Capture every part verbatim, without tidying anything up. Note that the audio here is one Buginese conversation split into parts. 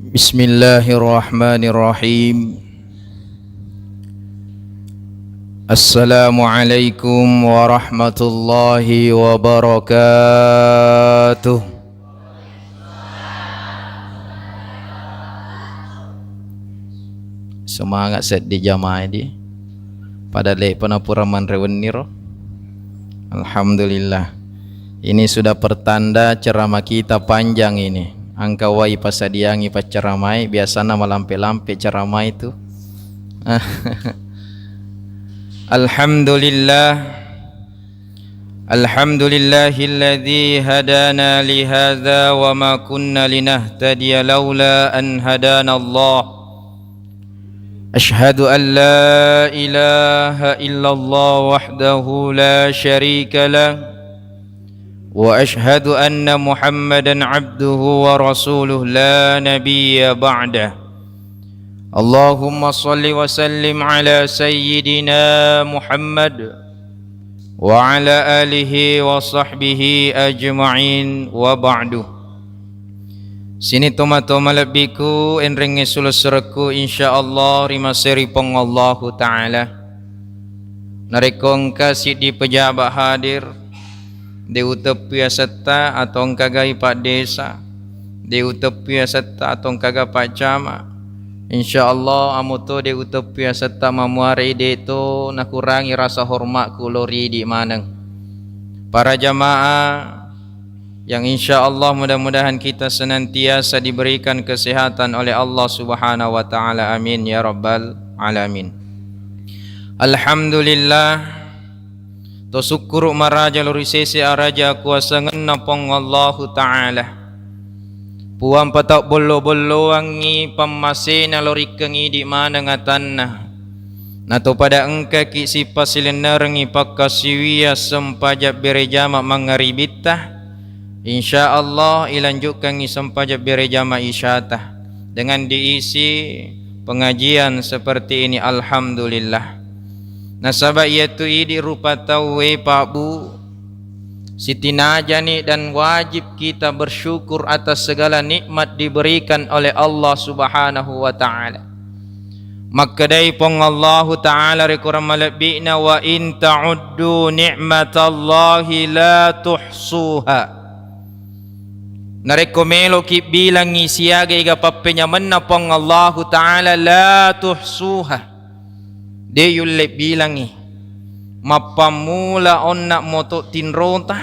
Bismillahirrahmanirrahim. Assalamualaikum warahmatullahi wabarakatuh. Semangat seddi jamaah di. Pada lepa na pura manre wenni ro. Alhamdulillah. Ini sudah pertanda ceramah kita panjang ini. Engka wai pasadiangi pacceramai, biasana malampe-lampe ceramai tu. Alhamdulillah. Alhamdulillahilladzi hadana lihadza wa ma kunna linahtadiya laula an hadana Allah. أشهد أن لا إله إلا الله وحده لا شريك له، وأشهد أن محمدا عبده ورسوله لا نبي بعده. اللهم صل وسلم على سيدنا محمد وعلى آله وصحبه أجمعين، وبعد. Sini toma-toma lebbiku, enrengnge sulessurekku, insyaallah rimaseri Puang Allahu Ta'ala. Narekko engka siddi pejabat hadir, de uteppi asetta atau engka gai Pak Desa, de uteppi asetta atau engka ga Pak Camat, insyaallah amo to de uteppi asetta mamuare de to nakurangi rasa hormatku lo ridi maneng. Para jamaah yang insyaallah mudah-mudahan kita senantiasa diberikan kesehatan oleh Allah Subhanahu wa Ta'ala. Amin ya Rabbal Alamin. Alhamdulillah, to sukkuru maraja lo ri sese araja kuasangenna Puang Allahu Ta'ala. Puang patau bollo-bolloangngi pammasena lo rikkengi di maneng atanna. Nato pada engkaki sipasilennerengngi pakkasiwia sempajang bere jama mangaribitta, insyaallah ilanjutkangngi sempajang bere jama isyata dengan diisi pengajian seperti ini, alhamdulillah. Nasaba iyatu idi rupa tauwe, Pak Bu, sitinajani dan wajib kita bersyukur atas segala nikmat diberikan oleh Allah Subhanahu wa Ta'ala. Makkedai Puang Allahu Ta'ala ri Quran malebbi'na, "Wa in ta'uddu ni'matallahi la tuhsuha." Narekko meloki bilangngi siaga ega pappenyamenna Puang Allahu Ta'ala, la tuhsuha. De yulle bilangngi. Mappammula onna moto tinrota,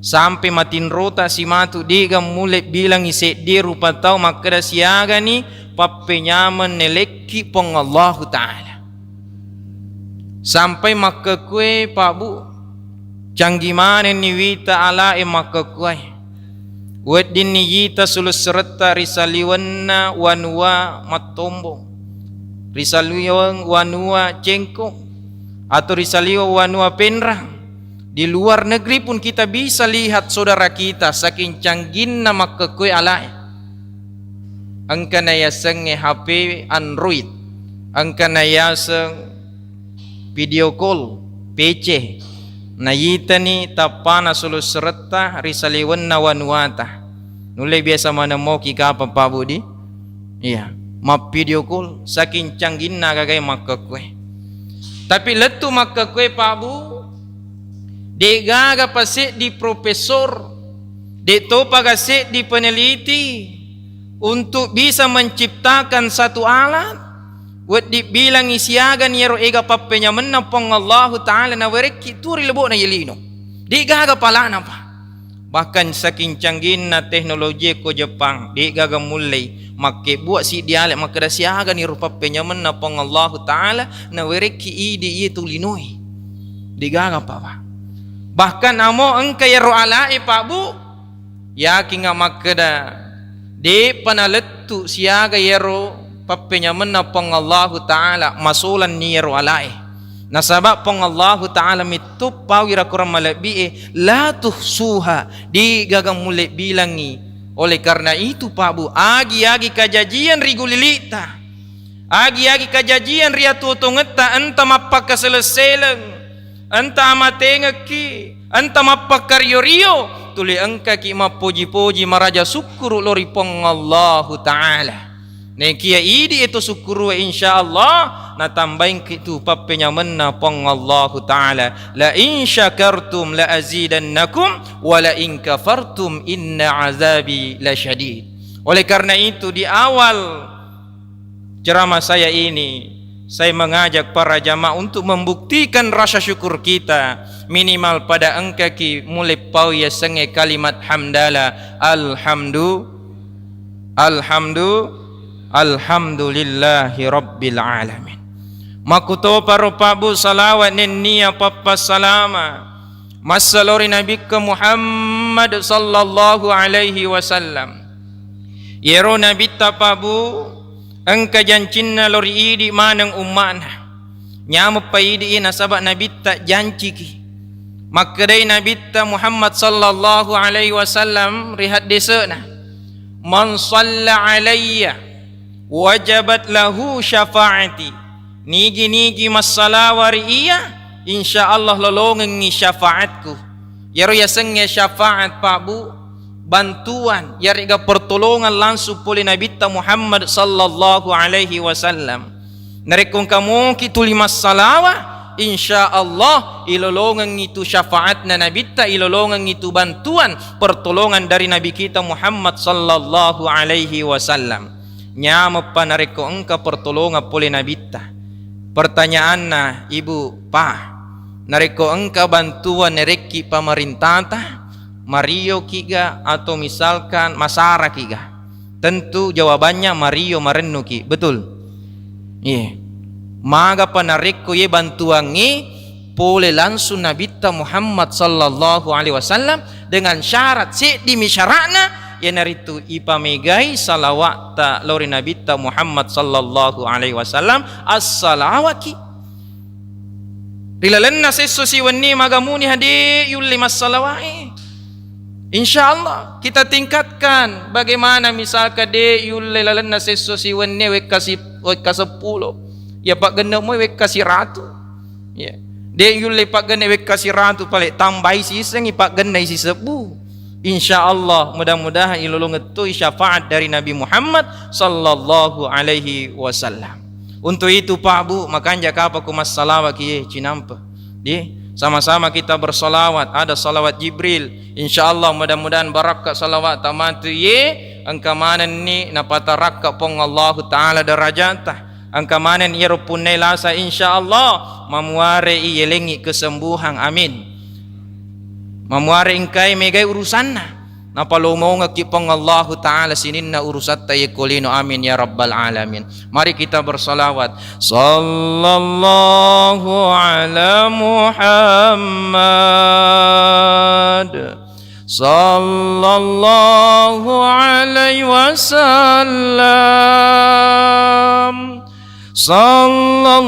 sampai matinrota simatu, dega mulle bilangngi seddi rupa tau makkeda siagani pappenyameng nelekki Puang Allahu Ta'ala. Sampai makkekue, Pak Bu, canggi manenni wita alae makkekue. Weddinni yita sulesseretta ri saliwenna wanua Mattombong, ri saliweng wanua Cengkong, atau ri saliweng wanua Penrang. Di luar negeri pun kita bisa lihat saudara kita, saking cangginna makkekue alae. Engka nayasengnge H P Android, engka nayaseng video call, P C. Nayitani tappana sulesseretta ri saliwenna wanuata. Nulle biasa maneng moki kapang, Pak Budi? Iya, mapvideo call, saking cangginna gagae makkekue. Tapi lettu makkekue, Pak Bu, de'gaga pa seddi profesor, de' topaga seddi peneliti untuk bisa menciptakan satu alat, wedding bilangngi siagani ero ega pappenyamenna Puang Allahu Ta'ala nawerekki tu ri lebo'na ye lino. De'gaga palana, Pak. Bahkan saking cangginna teknologi ko Jepang, de'gaga mullei makkebbuaq siddi ale makkeda siagani ro pappenyamenna Puang Allahu Ta'ala nawerekki idi iye tu linoe. De'gaga, Pak, Pak. Bahkan amo engka yero alae, Pak Bu, yakinga makkeda de'pa nalettu siaga yero pappenyamenna Puang Allahu Ta'ala masolanni yero alae. Nasaba Puang Allahu Ta'ala mittu pawi ra Quran malebbi'e, la tuhsuha, de'gaga mulle bilangngi. Oleh karena itu, Pak Bu, agi-agi kajajian ri gulili'ta, agi-agi kajajian ri atuo-tuongetta, enta mappakkaseleng-seleng, enta amatengekki, Anta mappakkario-rio, tuli engkaki mappoji-poji maraja sukkuru lao ri Puang Allahu Ta'ala. Nekia idi eto sukkurue, insya Allah, natambaingki tu pappenyamenna Puang Allahu Ta'ala. "La in syakartum la azidannakum, wa la in kafartum inna azabi lasyadid." Oleh karena itu, di awal ceramah saya ini, saya mengajak para jamaah untuk membuktikan rasa syukur kita, minimal pada engkaki muleppau yasengnge kalimat hamdala, alhamdu, alhamdu, alhamdulillahi rabbil alamin. Makkutoparo Pak Bu salawat nennia pappassalama massa lao ri Nabikka Muhammad sallallahu alaihi wasallam. Iyaro Nabitta Pak Bu, engka jancinna lao ri idi maneng umma'na. Nyameppa idi iye nasaba Nabitta janciki. Makkedai Nabitta Muhammad sallallahu alaihi wasallam ri haddese'na, "Man shalla alayya wajabat lahu syafa'ati." Nigi-nigi massalawa ri iya, insya Allah lolongengngi syafaatku. Iyaro yasengnge syafaat, Pak Bu, bantuan, yarega pertolongan langsung pole Nabitta Muhammad sallallahu alaihi wasallam. Narekko engka moki tuli massalawa, insya Allah ilolongengngi tu syafaatna Nabitta, ilolongengngi tu bantuan, pertolongan dari Nabi kita Muhammad sallallahu alaihi wasallam. Nyameppa narekko engka pertolongan pole Nabitta. Pertanyaanna, Ibu, Pa, narekko engka bantuan nerekki pamarintata, mariokiga atau misalkan masarakiga? Tentu jawabannya mario, marennuki. Betul? Iya. Magapa narekko ye bantuangnge pole langsung Nabitta Muhammad sallallahu alaihi wasallam dengan syarat, seddimi syaratna, iyanaritu ipamegai salawatta lao ri Nabitta Muhammad sallallahu alaihi wasallam, assalawaki. Ri lalenna sesso siwenni magamuni hade yulle massalawae. Insya Allah kita tingkatkan. Bagaimana misalkan de yulle lalenna sesso siwenni wekka si-, wekka seppulo, ya paggenna moi wekka siratu. Ya. De yulle paggenne wekka siratu, pale tambai sisengngi paggennai sisebbu. Insya Allah, mudah-mudahan ilolongeng toi syafaat dari Nabi Muhammad sallallahu alaihi wasallam. Untuk itu, Pak Bu, makanja kapang ko massalawa ki ye cinampe. Di, sama-sama kita bersalawat. Ada salawat Jibril. Insya Allah, mudah-mudahan barakka salawat tamatu ye, engka manenni napatarakka Puang Allahu Ta'ala derajata. Engka maneng iyaro punnai lasa, insya Allah, mamuare iyelengi kesembuhan. Amin. Mamuare engkai megai urusanna. Napalomongekki Puang Allahu Ta'ala sininna urusatta ye ko lino. Amin ya rabbal alamin. Mari kita bersalawat. Sallallahu ala Muhammad. Sallallahu alaihi wasallam. Sallallahu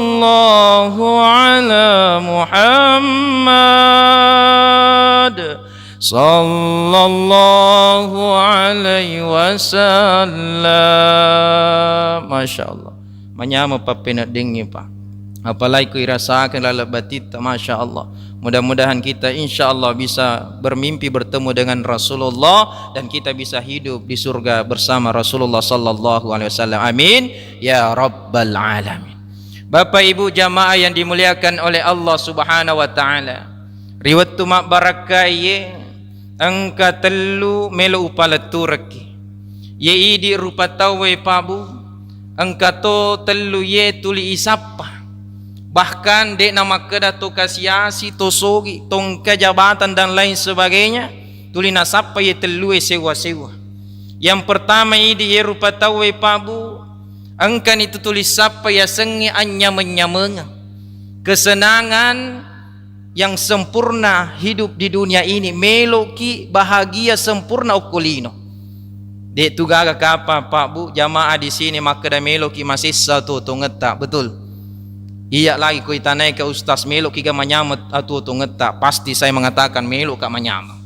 ala Muhammad. Sallallahu alaihi wasallam. Masya Allah. Manyameng pappeneddingngi, Pak. Apalagi ku irasakan laleng batitta, Masya Allah. Mudah-mudahan kita, insya Allah, bisa bermimpi bertemu dengan Rasulullah dan kita bisa hidup di surga bersama Rasulullah sallallahu alaihi wasallam. Amin ya rabbal alamin. Bapak Ibu jamaah yang dimuliakan oleh Allah Subhanahu wa Ta'ala, ri wettu mabbarakkai ye, engka tellu melo upaletturekki. Ye idi rupa tauwe, Pak Bu, engka to tellu ye tuli isappa. Bahkan de'na makkeda to kasi-asi, to sogi, to engka jabatan dan lain sebagainya, tuli nasappa ye tellue sewwa-sewwa. Yang pertama idi ye rupa tauwe, Pak Bu, engkani tu tuli sappa yasengnge anynyameng-nyamengeng. Kesenangan yang sempurna hidup di dunia ini, meloki bahagia sempurna okko lino. De' tu gaga kapang, Pak Bu, jamaah di sini makkeda meloki masessa atuo-tuongetta, betul? Iya lagi ko itanaika ustaz, meloki ga manyameng atuo-tuongetta, pasti saya mengatakan meloka manyameng.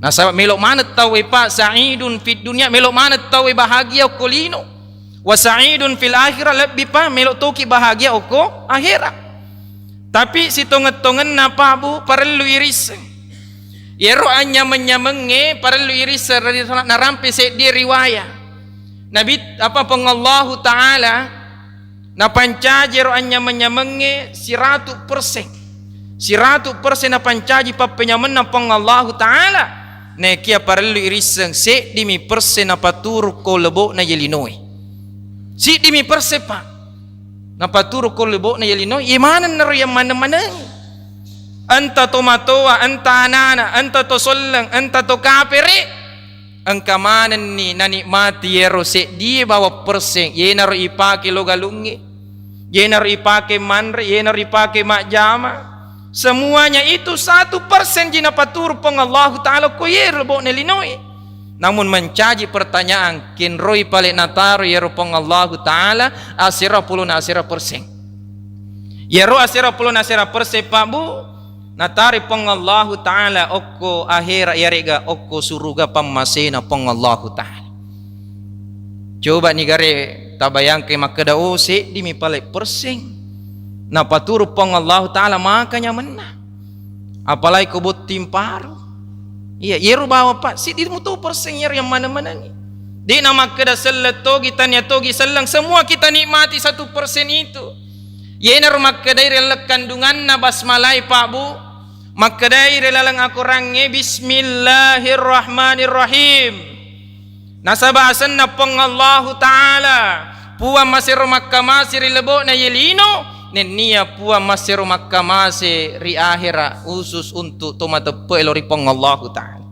Nasaba melo maneng tauwe, Pak, sa'idun fid dunya, melo maneng tauwe bahagia okko lino. Wa sa'idun fil akhirah, lebbi pa melo toki bahagia okko akhera. Tapi sitongeng-tongenna, Pak Bu, parellu irisseng. Iyaro anyameng-nyamengnge parellu irisseng ri-, narampe seddie riwaya. Nabi, apa, Puang Allahu Ta'ala napancaji ero anyameng-nyamengnge siratu persen. Siratu persen napancaji pappenyamenna Puang Allahu Ta'ala. Naekia parellu irisseng seddimi persen napaturukko lebo'na ye linoe. Siddimi persen, Pak. Napaturukko lebo'na ye linoe, ye manennaro yang maneng-manengi. Enta tomatoa, enta anana, enta to solleng, enta to kapere, engka manenni nanikmati iyaro seddie bawang perseng, yenaro ipake lo galungnge, yenaro ipake manre, yenaro ipake majjama. Semuanya itu satu persen ji napaturu Puang Allahu Ta'ala ko ye lebo'na linoe. Namun mencaji pertanyaan, kenroi pale nataro iyaro Puang Allahu Ta'ala asera pulona asera perseng. Iyaro asera pulona asera perseng, Pak, Bu, natari Puang Allahu Ta'ala okko ahera, iyarega okko suruga pammasena Puang Allahu Ta'ala. Coba ni gare tabayangke makkeda, oh, seddimi pale perseng napaturu Puang Allahu Ta'ala maka nyamenna. Apalagi ko botting paru. Iya, iyaro bawang, Pak, siddi muto perseng iyaro yang maneng-manengi. De'na makkeda selleng togi, tania togi selleng, semua kita nikmati satu persen itu. Yenaro makkedai ri laleng kandunganna basmalai, Pak, Bu. Makkedai ri laleng akorangnge, "Bismillahirrahmanirrahim." Nasaba asenna Puang Allahu Ta'ala, Puang masero makkamase ri lebo'na ye lino, nennia Puang masero makkamase ri ahera, khusus untuk to mateppe'e lao ri Puang Allahu Ta'ala.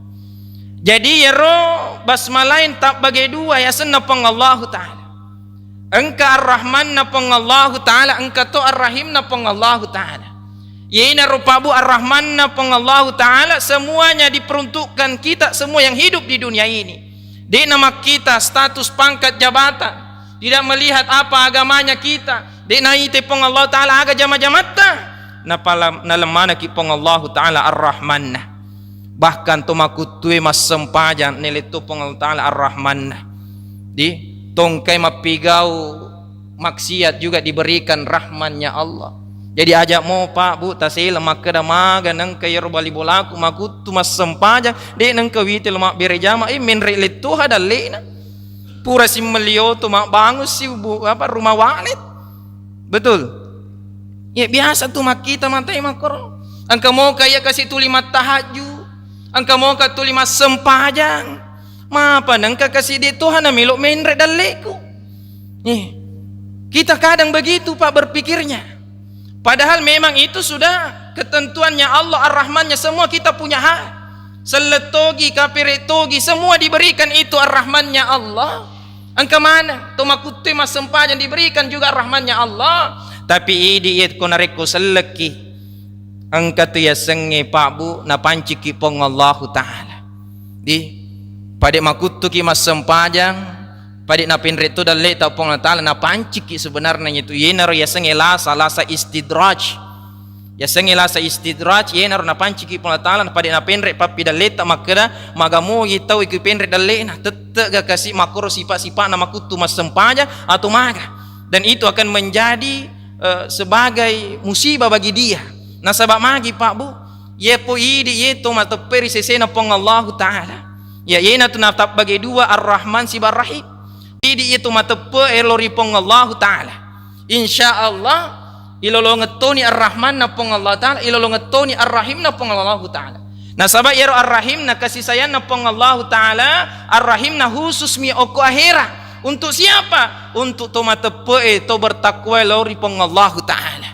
Jadi, iyaro basmalae tabbage dua, yasenna Puang Allahu Ta'ala. Engka Ar-Rahmanna Puang Allahu Ta'ala, engka to Ar-Rahimna Puang Allahu Ta'ala. Yenaro, Pak, Bu, Ar-Rahmanna Puang Allahu Ta'ala, semuanya diperuntukkan kita semua yang hidup di dunia ini. De'na makkita status, pangkat, jabatan, tidak melihat apa agamanya kita. De'na ite Puang Allahu Ta'ala aga jama-jamatta. Napala-, nalemmanaki Puang Allahu Ta'ala Ar-Rahmanna. Bahkan to makuttue massempajang, naletto Puang Allahu Ta'ala Ar-Rahmanna. Di, to engkai mappigau maksiat juga diberikan rahmannya Allah. Jadi, aja mo, Pak, Bu, tasela makkeda maga nengka iyaro bali bolaku makuttu massempajang, de' nengka wite lo mabbere jama, eh, menre lettoha dalle'na. Pura simmelli oto mabbangun si bu-, apa, rumah walet. Betul? Ya, biasa tu makkita matai makkoro. Engka moka iya kasi tuli mattahajju, engka moka tuli massempajang. Mapa nengka kasi de' toha namelo menre dalle'ku. Eh, kita kadang begitu, Pak, berpikirnya. Padahal memang itu sudah ketentuannya Allah, Ar-Rahmannya, semua kita punya hak. Selleng togi, kapere togi, semua diberikan itu Ar-Rahmannya Allah. Engka maneng to makuttue massempajang diberikan juga Ar-Rahmannya Allah. Tapi idi' iye ko narekko sellekki, engka tu yasengnge, Pak, Bu, napancikki Puang Allahu Ta'ala. Di, pade makuttuki massempajang, pade napenre to dalle'ta Puang Allah Ta'ala, napancikki sebenarnya itu. Yenaro yasengnge lasa, lasa istidraj. Yasengnge lasa istidraj, yenaro napancikki Puang Allah Ta'ala, pade napenre pappi dalle'ta makkeda, maga mogi tau iku penre dalle'na, tette'ga kasi makkoro sipa-sipa'na makuttu massempajang atau maga. Dan itu akan menjadi, eh, sebagai musibah bagi dia. Nasaba magi, Pak, Bu? Ye po idi' ye to mateppe ri sesena Puang Allahu Ta'ala. Ya, yenatu natabbage dua Ar-Rahman siba Ar-Rahim. Idi' ye to mateppe elo ri Puang Allahu Ta'ala. Insya Allah, ilolongeng toni Ar-Rahmanna Puang Allahu Ta'ala, ilolongeng toni Ar-Rahimna Puang Allahu Ta'ala. Nasaba iyaro Ar-Rahimna, kasi sayanna Puang Allahu Ta'ala, Ar-Rahimna khusus mi okko ahera. Untuk siapa? Untuk to mateppe e, to bertakwa lao ri Puang Allahu Ta'ala.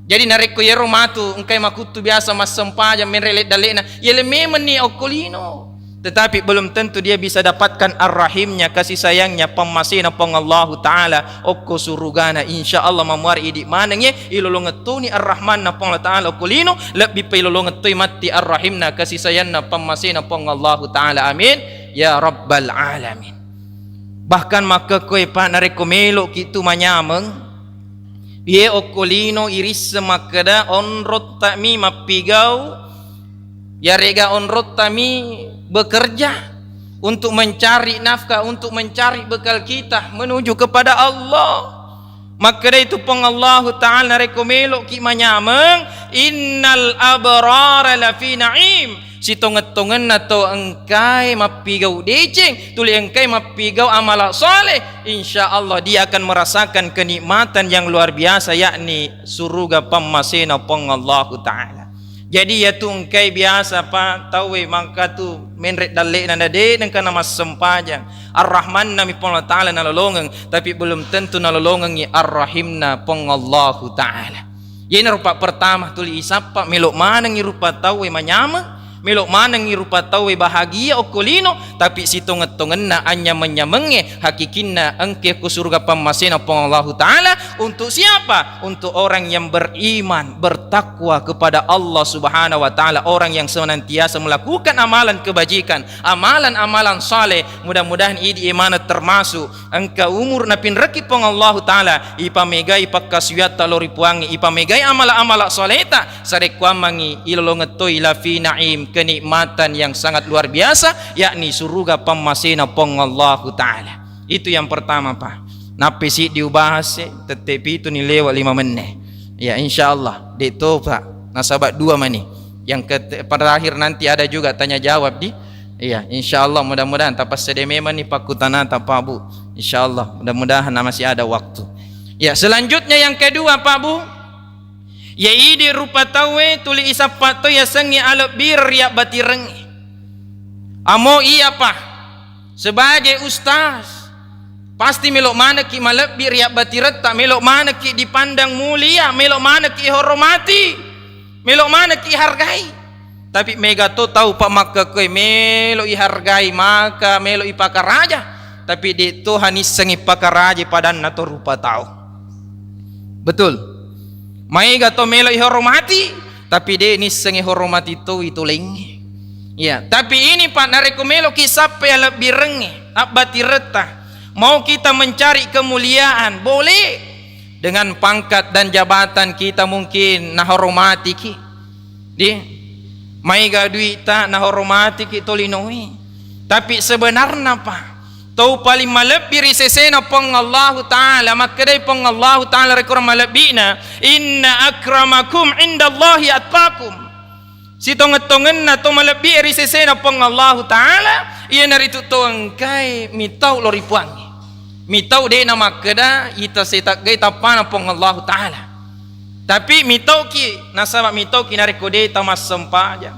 Jadi, narekko iyaro matu engkai makuttu biasa massempajang menre le-, dalle'na, yele memenni okko lino. Tetapi belum tentu dia bisa dapatkan ar-rahimnya, kasih sayangnya, pammasena Puang Allahu Ta'ala okko surugana. Insya Allah mamuari idi' maneng ye, ilolongeng toni ar-rahmanna Puang Allah Ta'ala okko lino, lebbi pa ilolongeng toi matti ar-rahimna, kasih sayangna, pammasena Puang Allahu Ta'ala. Amin ya rabbal alamin. Bahkan makkekkoe, Pak, narekko melo'ki tu manyameng, iye okko lino irisseng makkeda onrottami mappigau, yarega onrottami bekerja untuk mencari nafkah, untuk mencari bekal kita menuju kepada Allah. Makkeda itu Puang Allahu Ta'ala, narekko melo'ki manyameng, innal abrara lafi na'im, Sitongeng-tongenna to engkae mappigau deceng, tuli engkae mappigau amala saleh, insya Allah dia akan merasakan kenikmatan yang luar biasa, yakni suruga pammasena Puang Allahu Ta'ala. Jadi, iyatu engkae biasa pa tauwe mangkatu menre dalle'na na de nengka namassempajang. Ar-Rahmanna mi Puang Allah Ta'ala nalolongeng, tapi belum tentu nalolongengi Ar-Rahimna Puang Allahu Ta'ala. Iyanaro pa pertama tuli isappa, melo manengi rupa tauwe manyameng, melo manengi rupa tauwe bahagia okko lino, tapi sitongeng-tongenna anyameng-nyamengnge hakikinna engke ko suruga pammasena Puang Allahu Ta'ala. Untuk siapa? Untuk orang yang beriman, bertakwa kepada Allah Subhanahu wa Ta'ala, orang yang senantiasa melakukan amalan kebajikan, amalan-amalan saleh. Mudah-mudahan idi emana termasuk engka umur napinrekki Puang Allahu Ta'ala, ipamegai pakkasuwiatta lao ri Puangnge, ipamegai amala-amala salehta, sarekkuammengngi ilolongeng toi la fi na'im, kenikmatan yang sangat luar biasa, yakni suruga pammasena Puang Allahu Ta'ala. Itu yang pertama, Pak. Nappi siddi ubahas e, tette pitu ni lewat lima menit. Ya, insya Allah. De to, Pak. Nasaba dua mani. Yang ke terakhir nanti ada juga tanya jawab di. Iya, insya Allah, mudah-mudahan tapassede memang ni pakkutanata, Pak Bu. Insya Allah, mudah-mudahan masih ada waktu. Ya, selanjutnya yang kedua, Pak Bu. Ya idi rupa tauwe tuli isappa to yasengnge alebbireng ri abbatirengnge. Amo iya, Pak. Sebagai ustaz, pasti melo manekki malebbi ri abbatiretta, melo manekki dipandang mulia, melo manekki ihormati, melo manekki ihargai. Tapi mega to tau pa makkekkoe melo ihargai, maka melo ipakaraja, tapi de to hanissengi pakaraja padanna to rupa tau. Betul. Maega to melo ihormati, tapi de nissengi hormati to itu laingnge. Ya, tapi ini, Pak, narekko meloki sappai alebbirengnge, abbatiretta, mau kita mencari kemuliaan, boleh. Dengan pangkat dan jabatan kita mungkin nahormatiki. Di, maega duita nahormatiki tolinoe. Tapi sebenarna, Pak, tau paling malebbi ri sesena Puang Allahu Ta'ala, makkedai Puang Allahu Ta'ala rekko malebbi'na, "Inna akramakum indallahi atqakum." Sitongeng-tongenna to malebbi ri sesena Puang Allahu Ta'ala, iyanaritu to engkae mitau lao ri Puangnge. Mitau de namakkeda ita setaggai tappana Puang Allahu Ta'ala. Tapi mitauki, nasaba mitauki narekko de tamassempajang.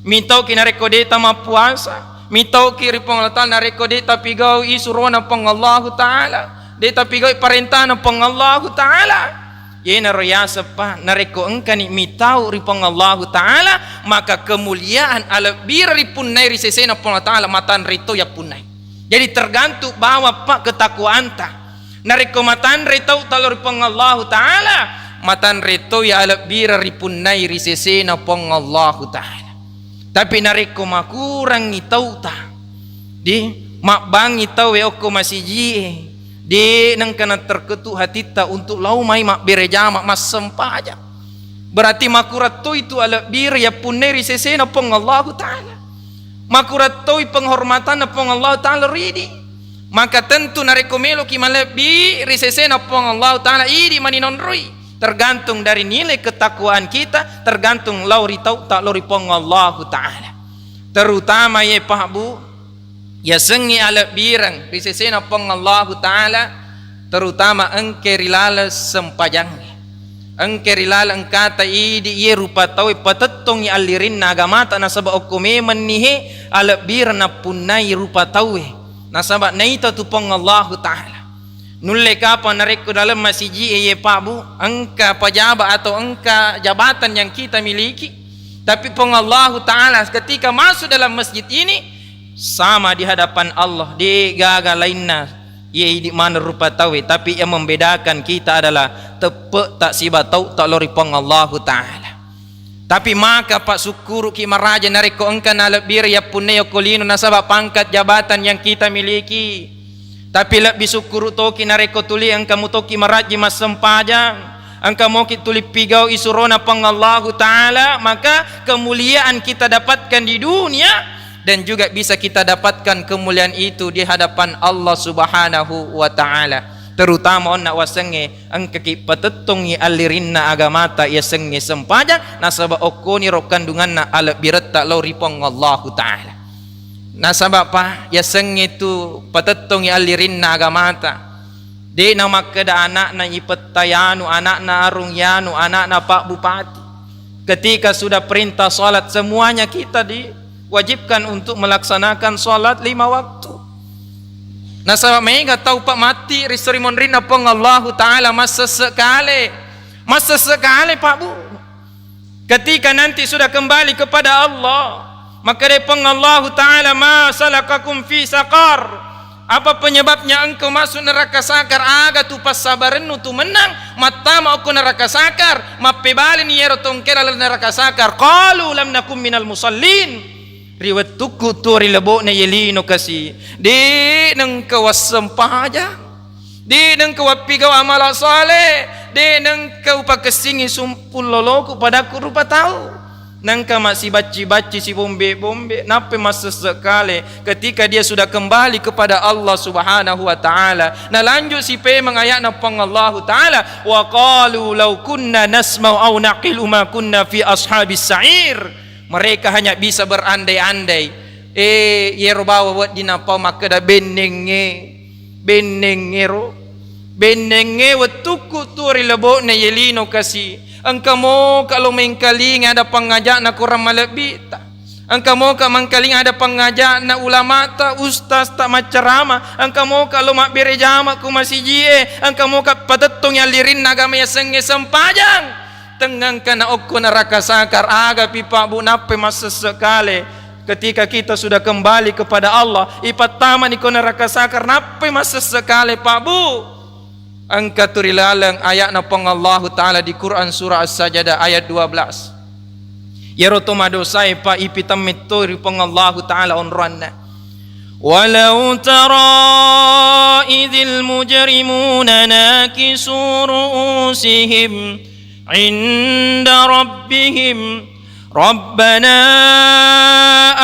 Mitauki narekko de tamappuasa. Mitauki ri Puang Allah Ta'ala narekko de tapigau isurona Puang Allahu Ta'ala. De tapigau parentana Puang Allahu Ta'ala. Iyanaro yaseppa, narekko engkani mitau ri Puang Allahu Ta'ala, maka kemuliaan alebbireng ripunnai ri sesena Puang Allah Ta'ala matanre to yappunnai. Jadi tergantung bawa pa ketakwaanta. Narekko matanre tauta lao ri Puang Allahu Ta'ala, matanre to ya alebbireng ripunnai ri sesena Puang Allahu Ta'ala. Tapi narekko makurangngi tauta, di mabbangngi tauwe okko masijie, de nengka naterketu hatitta untuk lao mai mabbere jama massempajang. Berarti makurang toi tu alebbireng yappunnai ri sesena Puang Allahu Ta'ala. Makurang toi penghormatanna Puang Allahu Ta'ala ridi. Maka tentu narekko meloki malebbi ri sesena Puang Allahu Ta'ala, idi mani nonroi. Tergantung dari nilai ketakwaan kita, tergantung lao ri tauta lao ri Puang Allahu Ta'ala. Terutama ye Pak Bu, yasengnge alebbireng ri sesena Puang Allahu Ta'ala, terutama engke ri laleng sempajangnge. Engke ri laleng engkata idi iye rupa tauwe patettongngi allirinna agamata, nasaba okko memenni he alebbireng nappunnai rupa tauwe, nasaba naita tu Puang Allahu Ta'ala. Nulle kapang narekko dalam masijie ye Pak Bu, engka pejabat atau engka jabatan yang kita miliki, tapi Puang Allahu Ta'ala ketika masuk dalam masjid ini sama di hadapan Allah, de gaga lainna. Iye idi maneng rupa tauwe, tapi yang membedakan kita adalah teppe'ta siba tauta lao ri Puang Allahu Ta'ala. Tapi maka pa sukkuruki maraja narekko engka nalebbireng yappunnai okko lino nasaba pangkat jabatan yang kita miliki. Tapi lebbi sukkuru toki narekko tuli engka mutoki marajji massempajang, engka moki tuli pigau isurona Puang Allahu Ta'ala, maka kemuliaan kita dapatkan di dunia dan juga bisa kita dapatkan kemuliaan itu di hadapan Allah Subhanahu wa Ta'ala. Terutama onna wasengnge engkaki patettongngi allirinna agamata yasengnge sempajang, nasaba okkoniro kandunganna alebbiretta lao ri Puang Allahu Ta'ala. Nasaba pa yasengnge tu patettongngi allirinna agamata, de' namakkeda ana'na ipetta yanu, ana'na arung yanu, ana'na Pak Bupati. Ketika sudah perintah salat, semuanya kita diwajibkan untuk melaksanakan salat lima waktu. Nasaba mega tau pa matti ri seri monrinna Puang Allahu Ta'ala, massesse kale. Massesse kale, Pak Bu. Ketika nanti sudah kembali kepada Allah, maka dé Puang Allahu Ta'ala, "Ma salakakum fi saqar?" Apa penyebabnya engkau masuk neraka sakar? Aga tu passabarennu tu mennang mattama okko neraka sakar? Mappebalini yero tongkela laleng neraka sakar, "Qalu lam nakum minal musallin." Ri wettukku tuo ri lebo'na ye lino kasi, de' nengka wassempajang, de' nengka wappigau amala saleh, de' nengka upakessingi sumpung loloku padakku rupa tau. Nengka massibacci-bacci, sibombe-bombe, nappai massesse kale ketika dia sudah kembali kepada Allah Subhanahu wa Ta'ala. Nalanjut si pemeng ayatna Puang Allahu Ta'ala, "Wa qalu law kunna nasma'u aw naqilu ma kunna fi ashabis sa'ir." Mereka hanya bisa berandai-andai. Eh, yero bawa wedding napau makkeda bennengnge, bennengngero. Bennengnge wettukku tuo ri lebo'na ye lino kasi. Engka moka lo mengkalinga ada pangaja'na korang malebbita. Engka moka mengkalinga ada pangaja'na ulamata, ustaz ta maccarama. Engka moka lo mabbere jama ku masiji e. Engka moka patettongi allirinna agama yasengnge sempajang. Tengngangka na okko neraka sakar, agapi Pak Bu, nappai massesse kale. Ketika kita sudah kembali kepada Allah, ipattamani ko neraka sakar, nappai massesse kale, Pak Bu. Engka tu ri laleng ayatna Puang Allahu Ta'ala di Quran surah As-Sajdah ayat dua belas. Yero to madosae pa ipitemmetto ri Puang Allahu Ta'ala onroanna. Walau tara idzil mujrimuna nakisu ru'usihim inda rabbihim, "Rabbana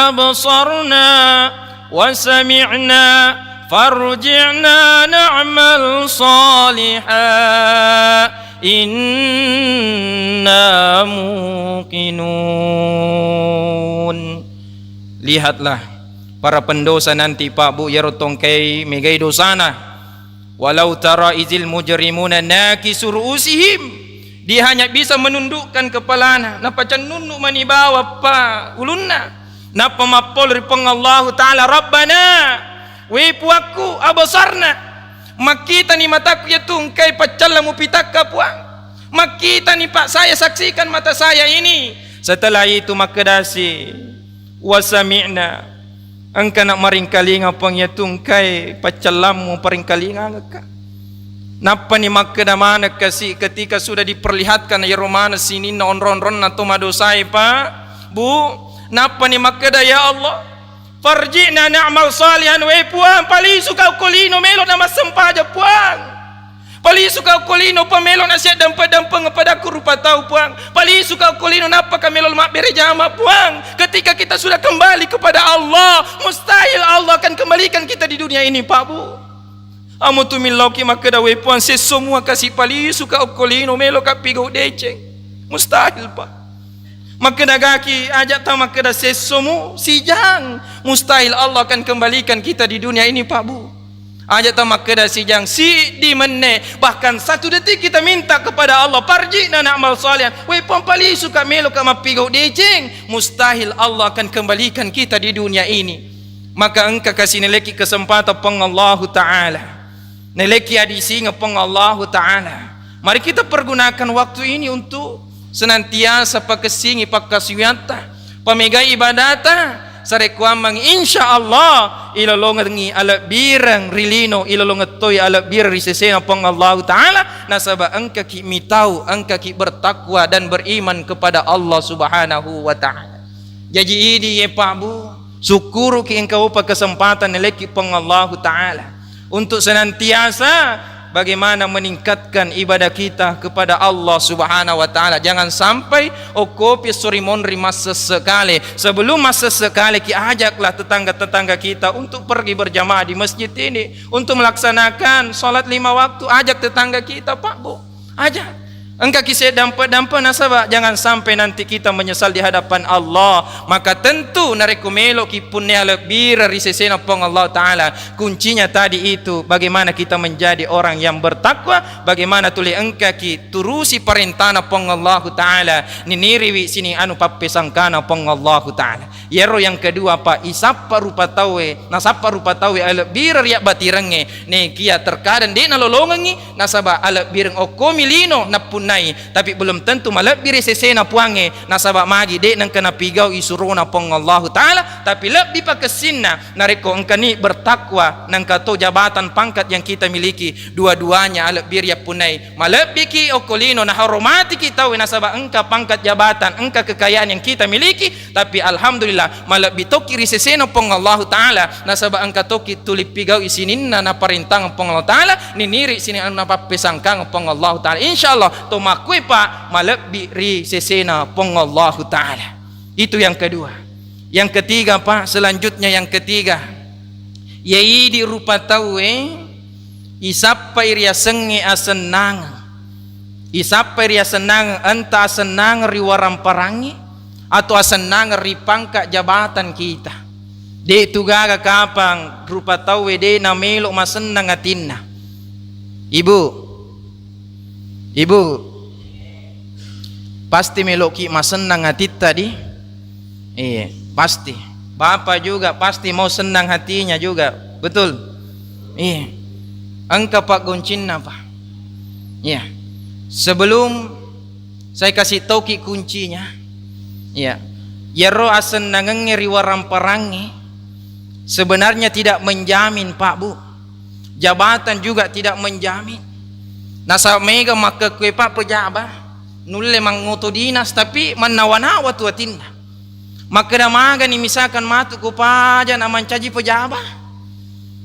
absarna wa sami'na farji'na na'mal salihan inna muqinun." Lihatlah para pendosa nanti, Pak Bu, yero tongkai megai dosana. Walau tara izil mujrimuna nakisu ru'usihim. Dia hanya bisa menundukkan kepalana, napacennunnu mani bawa pa ulunna. Nappa mappolo ri Puang Allahu Ta'ala, "Rabbana, we Puakku, absarna, makkitani matakku yatu engkai paccalla mupitakka, Puang. Makkitani, Pak, saya saksikan mata saya ini." Setelah itu makkedasi, "Wa sami'na." Engkana maringkalinga, Puang, yatu engkae paccallammu, paringkalingangekka. Nappani makkeda maneng kasi ketika sudah diperlihatkan yero maneng sininna onro-onronna to madosae, Pak, Bu. Nappani makkeda, "Ya Allah, farji'na na'mal salihan." We Puang, palisuka okko lino melo na massempajang, Puang. Palisuka okko lino pa melo na siaddampeng-dampeng padakku rupa tau, Puang. Palisuka okko lino nappaka melo mabbere jama, Puang. Ketika kita sudah kembali kepada Allah, mustahil Allah akan kembalikan kita di dunia ini, Pak, Bu. Amo tu millauki makkeda, "We Puang, sesso mua kasi palisuka okko lino, meloka pigau deceng." Mustahil, Pak. Makkeda gaki, aja ta makkeda sessomu sijang. Mustahil Allah akan kembalikan kita di dunia ini, Pak, Bu. Aja ta makkeda sijang siddi menne, bahkan satu detik kita minta kepada Allah, "Farji'na na'mal salihan." We Puang, palisuka, meloka mappigau deceng. Mustahil Allah akan kembalikan kita di dunia ini. Maka engka kasi naleki kesempatan Puang Allahu Ta'ala. Naleki adisingeng Puang Allahu Ta'ala. Mari kita pergunakan waktu ini untuk senantiasa pakessingi pakkasiwiatta, pamegai ibadata, sarekkuammeng insya Allah ilolongengi alebbireng ri lino, ilolongeng toi alebbireng ri sesena Puang Allahu Ta'ala, nasaba engkaki mitau, engkaki bertakwa dan beriman kepada Allah Subhanahu wa Ta'ala. Jaji idi ye Pak, Bu, sukkuruki engka upa kesempatan naleki Puang Allahu Ta'ala untuk senantiasa bagaimana meningkatkan ibadah kita kepada Allah Subhanahu wa Ta'ala. Jangan sampai okkopi esso ri monri massesse kale. Sebelum massesse kale ki, ajaklah tetangga-tetangga kita untuk pergi berjamaah di masjid ini, untuk melaksanakan salat lima waktu. Ajak tetangga kita, Pak, Bu. Ajak. Engka ki sedampe-dampe, nasaba jangan sampai nanti kita menyesal di hadapan Allah. Maka tentu narekko meloki punnia lebbireng ri sesena Puang Allah Ta'ala, kuncinya tadi itu, bagaimana kita menjadi orang yang bertakwa, bagaimana tuli engkaki turusi parentana Puang Allahu Ta'ala, niniriwi sining anu pappesangkana Puang Allahu Ta'ala. Iyaro yang kedua, Pak, isappa rupa tauwe, nasappa rupa tauwe alebbireng ri abbatirengnge, nekia terkadang de' nalolongengngi, nasaba alebbireng okkomi lino nappunnai, tapi belum tentu malebbi ri sesena Puangnge, nasaba magi de' nengka napigau'i surona Puang Allahu Ta'ala, tapi lebbi pakessinna narekko engkani bertakwa, nengka to jabatan pangkat yang kita miliki, dua-duanya alebbi riappunnai. Malebbiki okko lino, nahoromatiki tauwe nasaba engka pangkat jabatan, engka kekayaan yang kita miliki, tapi alhamdulillah, malebbi tokki ri sesena Puang Allahu Ta'ala, nasaba engka tokki tuli pigau'i sininna naparentang Puang Allahu Ta'ala, niniri sininna napappesangkang Puang Allahu Ta'ala. Insya Allah, to makkue, Pak, malebbi ri sesena Puang Allahu Ta'ala. Itu yang kedua. Yang ketiga, Pak, selanjutnya yang ketiga, yaidi rupa tauwe isappai riasengnge asennangeng. Isappai riasennangeng, enta asennangeng ri waramparangngi atau asennangeng ri pangkat jabatan kita. De' tu gaga kapang rupa tauwe de' namelo masennang atinna. Ibu, Ibu, pasti meloki masennang atitta di? Iya, pasti. Bapak juga pasti mau senang hatinya juga, betul? Iya. Engka paggoncinna, Pak. Iya. Sebelum saya kasih tauki kuncinya, iya, iyaro asennangengnge ri waramparangnge sebenarnya tidak menjamin, Pak, Bu. Jabatan juga tidak menjamin. Nasaba mega makkekkue, Pak, pejabat, nulle mangoto dinas, tapi mannawa-nawa tu atinna. Makkeda magani misalkan matu ko paja na mancaji pejabat,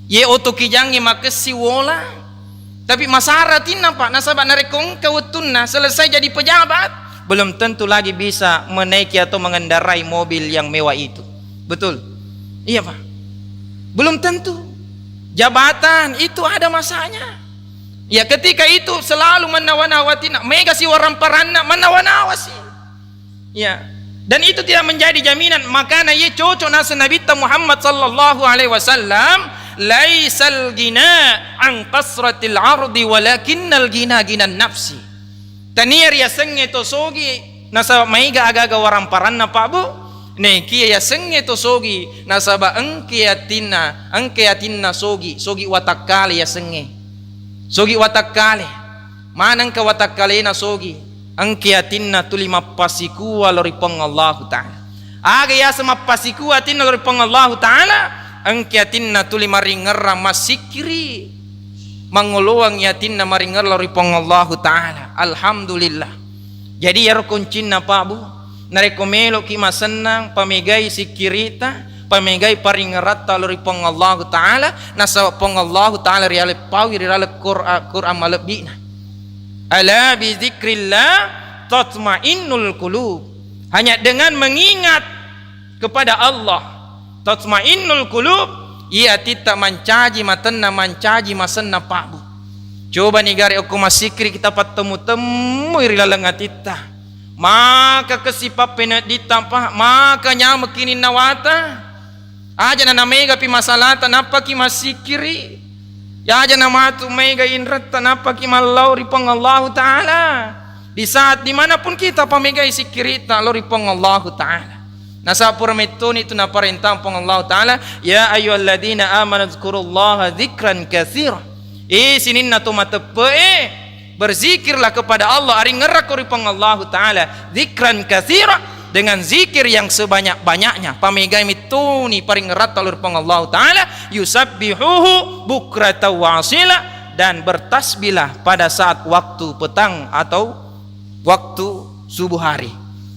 ye oto kijangngi makessi wola, tapi masara atinna, Pak, nasaba narekko engka wettunna selesai jadi pejabat, belum tentu lagi bisa menaiki atau mengendarai mobil yang mewah itu. Betul? Iya, Pak. Belum tentu. Jabatan itu ada masanya. Ya, ketika itu selalu mannawa-nawa atinna, mega si waramparanna, mannawa-nawa si. Ya. Dan itu tidak menjadi jaminan. Makana ye cocok naseng Nabitta Muhammad sallallahu alaihi wasallam, "Laisal gina an kasratil ardi, walakinnal gina ginan nafsi." Tania riasengnge to sogi nasaba maega aga-aga waramparanna, Pak, Bu. Nekia yasengnge to sogi nasaba engke atinna, engke atinna sogi, sogi watakkale yasengnge. Sogi watakkale. Manengka watakkalena sogi? Engke atinna tuli mappasikua lao ri Puang Allahu Ta'ala. Aga yaseng mappasikua atinna lao ri Puang Allahu Ta'ala? Engke atinna tuli maringerrang massikkiri, mangoloang atinna maringerrang lao ri Puang Allahu Ta'ala. Alhamdulillah. Jadi, iyaro kuncinna, Pak, Bu, narekko meloki masennang, pamegai sikkirita, pamegai paringeratta lao ri Puang Allahu Ta'ala, nasaba Puang Allahu Ta'ala rialeppaui ri laleng Qur'a-, Qur'an malebbi'na. "Ala bi dzikrillah tatmainnul qulub." Hanya dengan mengingat kepada Allah, tatmainnul qulub, iya atitta mancaji matenna, mancaji masenna, Pak, Bu. Coba ni gare okko massikkiri kita pattemu-temui ri laleng atitta. Maka kessi pappeneddita, Pak, maka nyamekki ninnawata. Aja na, na megapi masalata, nappaki massikkiri. Ya, aja na matu mega inretta, nappaki mallau ri Puang Allahu Ta'ala. Di saat dimanapun kita pamegai sikkirita lao ri Puang Allahu Ta'ala. Nasaba pura mettoni tu naparentang Puang Allahu Ta'ala, "Ya ayyuhalladzina amanu dzkurullaha dzikran katsira." Eh, sininna to mateppe e, berzikirlah kepada Allah, aringerrakko ri Puang Allahu Ta'ala, dzikran katsira, dengan zikir yang sebanyak-banyaknya. Pamegai mettoni paringeratta lao ri Puang Allahu Ta'ala, "Yusabbihuhu bukratan wa asila," dan bertasbihlah pada saat waktu petang atau waktu subuh hari.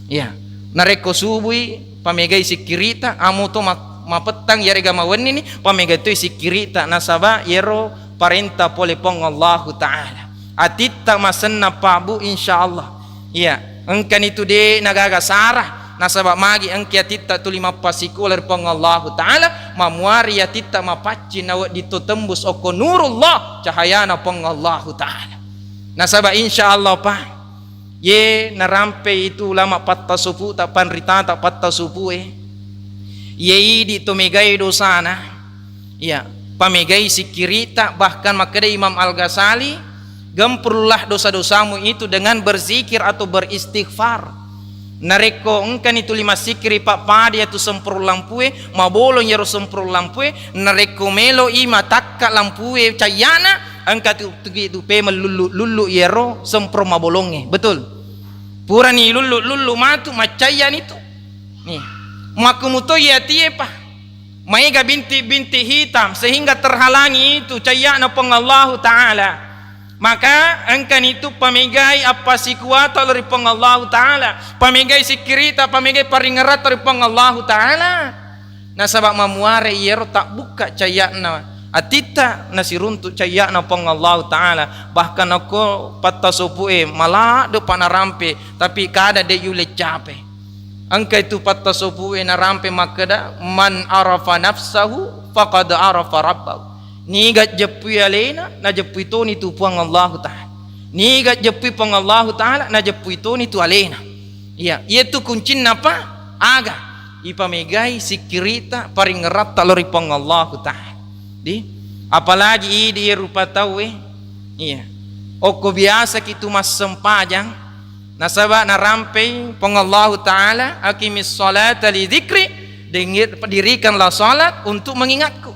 Ya, narekko subui pamegai sikkirita, amo to ma-, mapettang yarega mawennini, pamegai toi sikkirita, nasaba yero parenta pole Puang Allahu Ta'ala. Atitta masenna, Pak Bu, insya Allah. Iya, engkani tu de nagaga sara, nasaba magi engka atitta tuli mappasikua lao ri Puang Allahu Ta'ala, mamuari atitta mapaccing nawedding to tembus okko nurullah, cahayana Puang Allahu Ta'ala. Nasaba insya Allah, Pak, ye narampei itu ulama pattasuputa, panritata pattasupue, ye idi to megai dosana, iya, pamegai sikkirita, bahkan makkeda Imam Al-Ghazali, "Gempurlah dosa-dosamu itu dengan berzikir atau beristighfar." Narekko engkani tuli massikkiri, Pak, pada iyatu semprong lampue, mabolong iyaro semprong lampue, narekko melo i matakka lampue cayyana, engka tu, tu, tu pemeng lullu-lullu iyaro semprong mabolongnge. Betul? Purani lullu-lullu matu, maccayyani tu. Nih. Makkumuto iyatie, Pak. Maega binti-binti hitam sehingga terhalangi itu cayyana Puang Allahu Ta'ala. Maka engkani tu pamegai appasikua tau lao ri Puang Allahu Ta'ala, pamegai sikkirita, pamegai paringeratta ri Puang Allahu Ta'ala. Nasaba mamuare iyaro tabbukka cayyana atitta nasiruntu cayyana Puang Allahu Ta'ala. Bahkan okko pattasupue maladde pa narampe, tapi kada de yulle cape. Engka itu pattasupue narampe makkeda, "Man arafa nafsahu faqad arafa rabbahu." Niga jeppui alena, najeppui toni tu Puang Allahu Ta'ala. Niga jeppui Puang Allahu Ta'ala, najeppui toni tu alena. Iya, iyatu kuncinna, Pak, aga? Ipamegai sikkirita, paringeratta lao ri Puang Allahu Ta'ala. Di, apalagi idi rupa tauwe, iya, okko biasaki tu massempajang, nasaba narampei Puang Allahu Ta'ala, "Aqimis sholata li dzikri," dengir-, dirikanlah salat untuk mengingatku.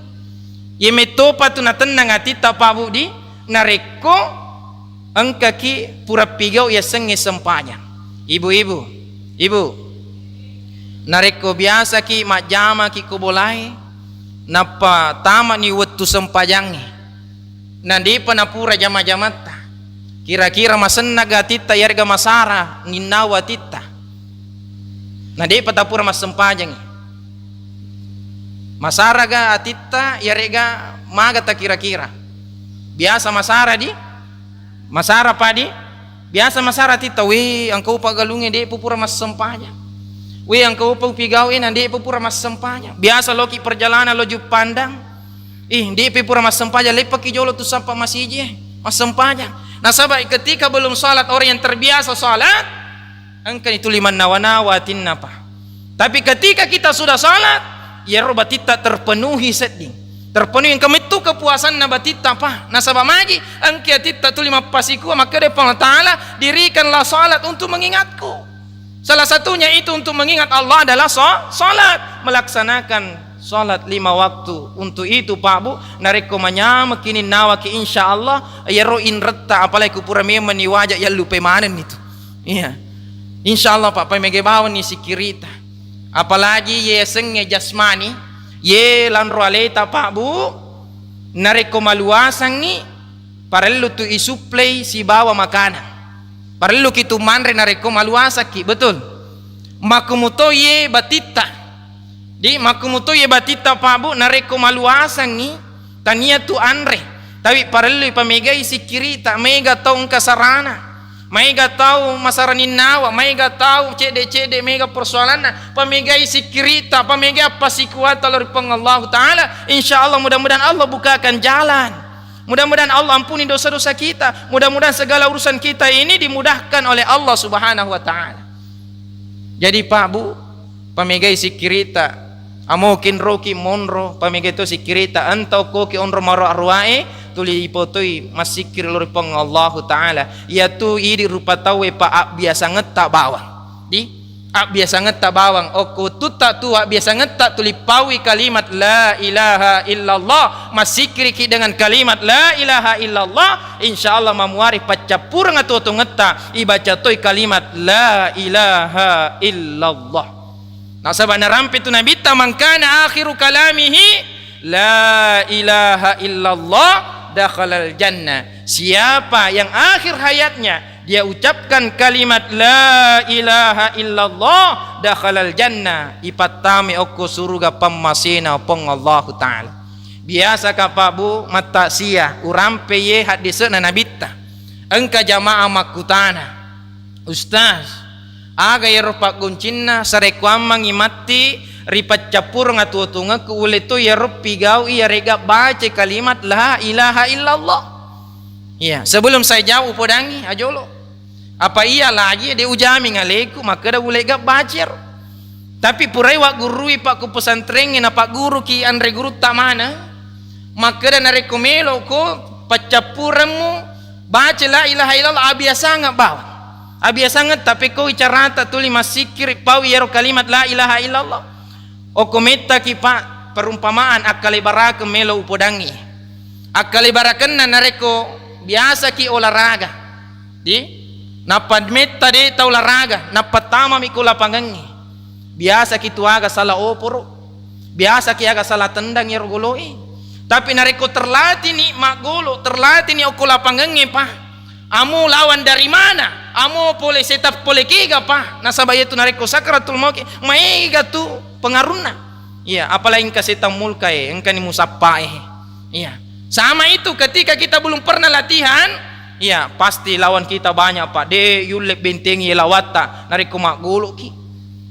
Iye mettopa tu natennang atitta, Pak Bu, di, narekko engkaki pura pigau yasengnge sempajang. Ibu-ibu, ibu, narekko biasaki majjamaki ko bolae, nappa tamani wettu sempajangnge, na depa napura jama-jamatta, kira-kira masennaga atitta yarega masara ninnawa atitta? Na depa tapura massempajangngi, masaraga atitta yarega magata kira-kira? Biasa masara di? Masara padi? Biasa masara atitta, "We, engka upa galungnge, de pura massempajang. We, engka upa upigau e, na de pura massempajang." Biasa loki perjalanan lo Juppandang, "Ih, de pura massempajang, leppaki jolo tu sappa masiji e, massempajang." Nasaba ketika belum salat, orang yang terbiasa salat, engkani tuli mannawa-nawa atinna, Pak. Tapi ketika kita sudah salat, iyaro batitta terpenuhi sedding. Terpenuhi, engka mettu kepuasanna batitta, Pak. Nasaba magi, engka atitta tuli mappasikua, makkeda Puang Allah Ta'ala, "Dirikanlah salat untuk mengingatku." Salah satunya itu untuk mengingat Allah adalah sa-, salat. Melaksanakan salat lima waktu. Untuk itu, Pak Bu, narekko manyamekki ninnawaki, insya Allah, iyaro inretta, apalagi ku pura memang ni waja yallupai manenni tu. Iya. Insya Allah, Pak, pamegai bawanni sikkirita. Apalagi ye sengnge jasmani, ye lanro aleta, Pak Bu, narekko maluasangngi, parellu tu isuplei sibawa makanang. Parelluki tu manre narekko maluasakki, betul? Makkumuto ye batitta. Di, makkumuto ye batitta, Pak Bu, narekko maluasangngi, tania tu anre. Tapi parellui pamegai sikkirita, mega tau engka sarana. Maega tau masara ninnawa, maega tau cedde-cedde, mega persoalanna, pamegai sikkirita, pamegai appasikkuwata lao ri Puang Allahu Ta'ala. Insya Allah, mudah-mudahan Allah bukakan jalan. Mudah-mudahan Allah ampuni dosa-dosa kita. Mudah-mudahan segala urusan kita ini dimudahkan oleh Allah Subhanahu wa Ta'ala. Jadi, Pak Bu, pamegai sikkirita, amo kinroki monro, pamegai to sikkirita, entau koki onro maro arwae, tuli ipotoi massikkiri lao ri Puang Allahu Ta'ala. Iyatu idi rupa tauwe, Pak, abbiasangetta bawang. Di? Abbiasangetta bawang. Okko wettutta tu abbiasangetta tuli paui kalimat la ilaha illallah, massikkiriki dengan kalimat la ilaha illallah, insya Allah mamuari paccappureng atuwo-tuwongetta ibaca toi kalimat la ilaha illallah. Nasaba narampe tu Nabitta, "Man kana akhiru kalamihi la ilaha illallah dakhalal jannah." Siapa yang akhir hayatnya dia ucapkan kalimat la ilaha illallah, dakhalal jannah, ipattame okko suruga pammasena Puang Allahu Ta'ala. Biasa ka Pak Bu mattaksiah, urampe ye haddise'na nabitta. Engka jamaah makkutana, "Ustaz, aga yero paggoncinna sarekkuammengngi matti ri paccappureng atuwo-tuwongekku, ulle to yero pigau iyare'ga baca kalimat la ilaha illallah?" Iya, sebelum saya jawab, upodangi ajolo. Apa iya lagi de ujami ngaleku makkeda ule'ga bacer. Tapi purai waggurui Pak ku pesantrengnge, napagguruki anre gurutta maneng, makkeda narekko meloko paccappuremmu baca la ilaha illallah, abiasangeng bawang. Abiasangeng, tapi ko icarata tuli massikkiri pau iyaro kalimat la ilaha illallah. Okko mettaki Pak, perumpamaan akkalebarakeng melo upodangngi. Akkalebarakenna narekko biasaki olahraga, di, nappa metta de tau olahraga, nappa tamami ko lapangengnge. Biasaki tu aga sala oporo, biasaki aga sala tendang iyaro goloi. Tapi narekko terlatini maggolo, terlatini okko lapangengnge, Pak, amo lawan dari mana? Amo pole setang pole kega, Pak? Nasaba iyatu narekko sakratul maut, maega tu pengarunna. Iya, apalagi engka setang mulka e, engkani musappa e. Iya. Sama itu, ketika kita belum pernah latihan, iya, pasti lawan kita banyak, Pak. De yulle bentengi yelawatta narekko maggoloki.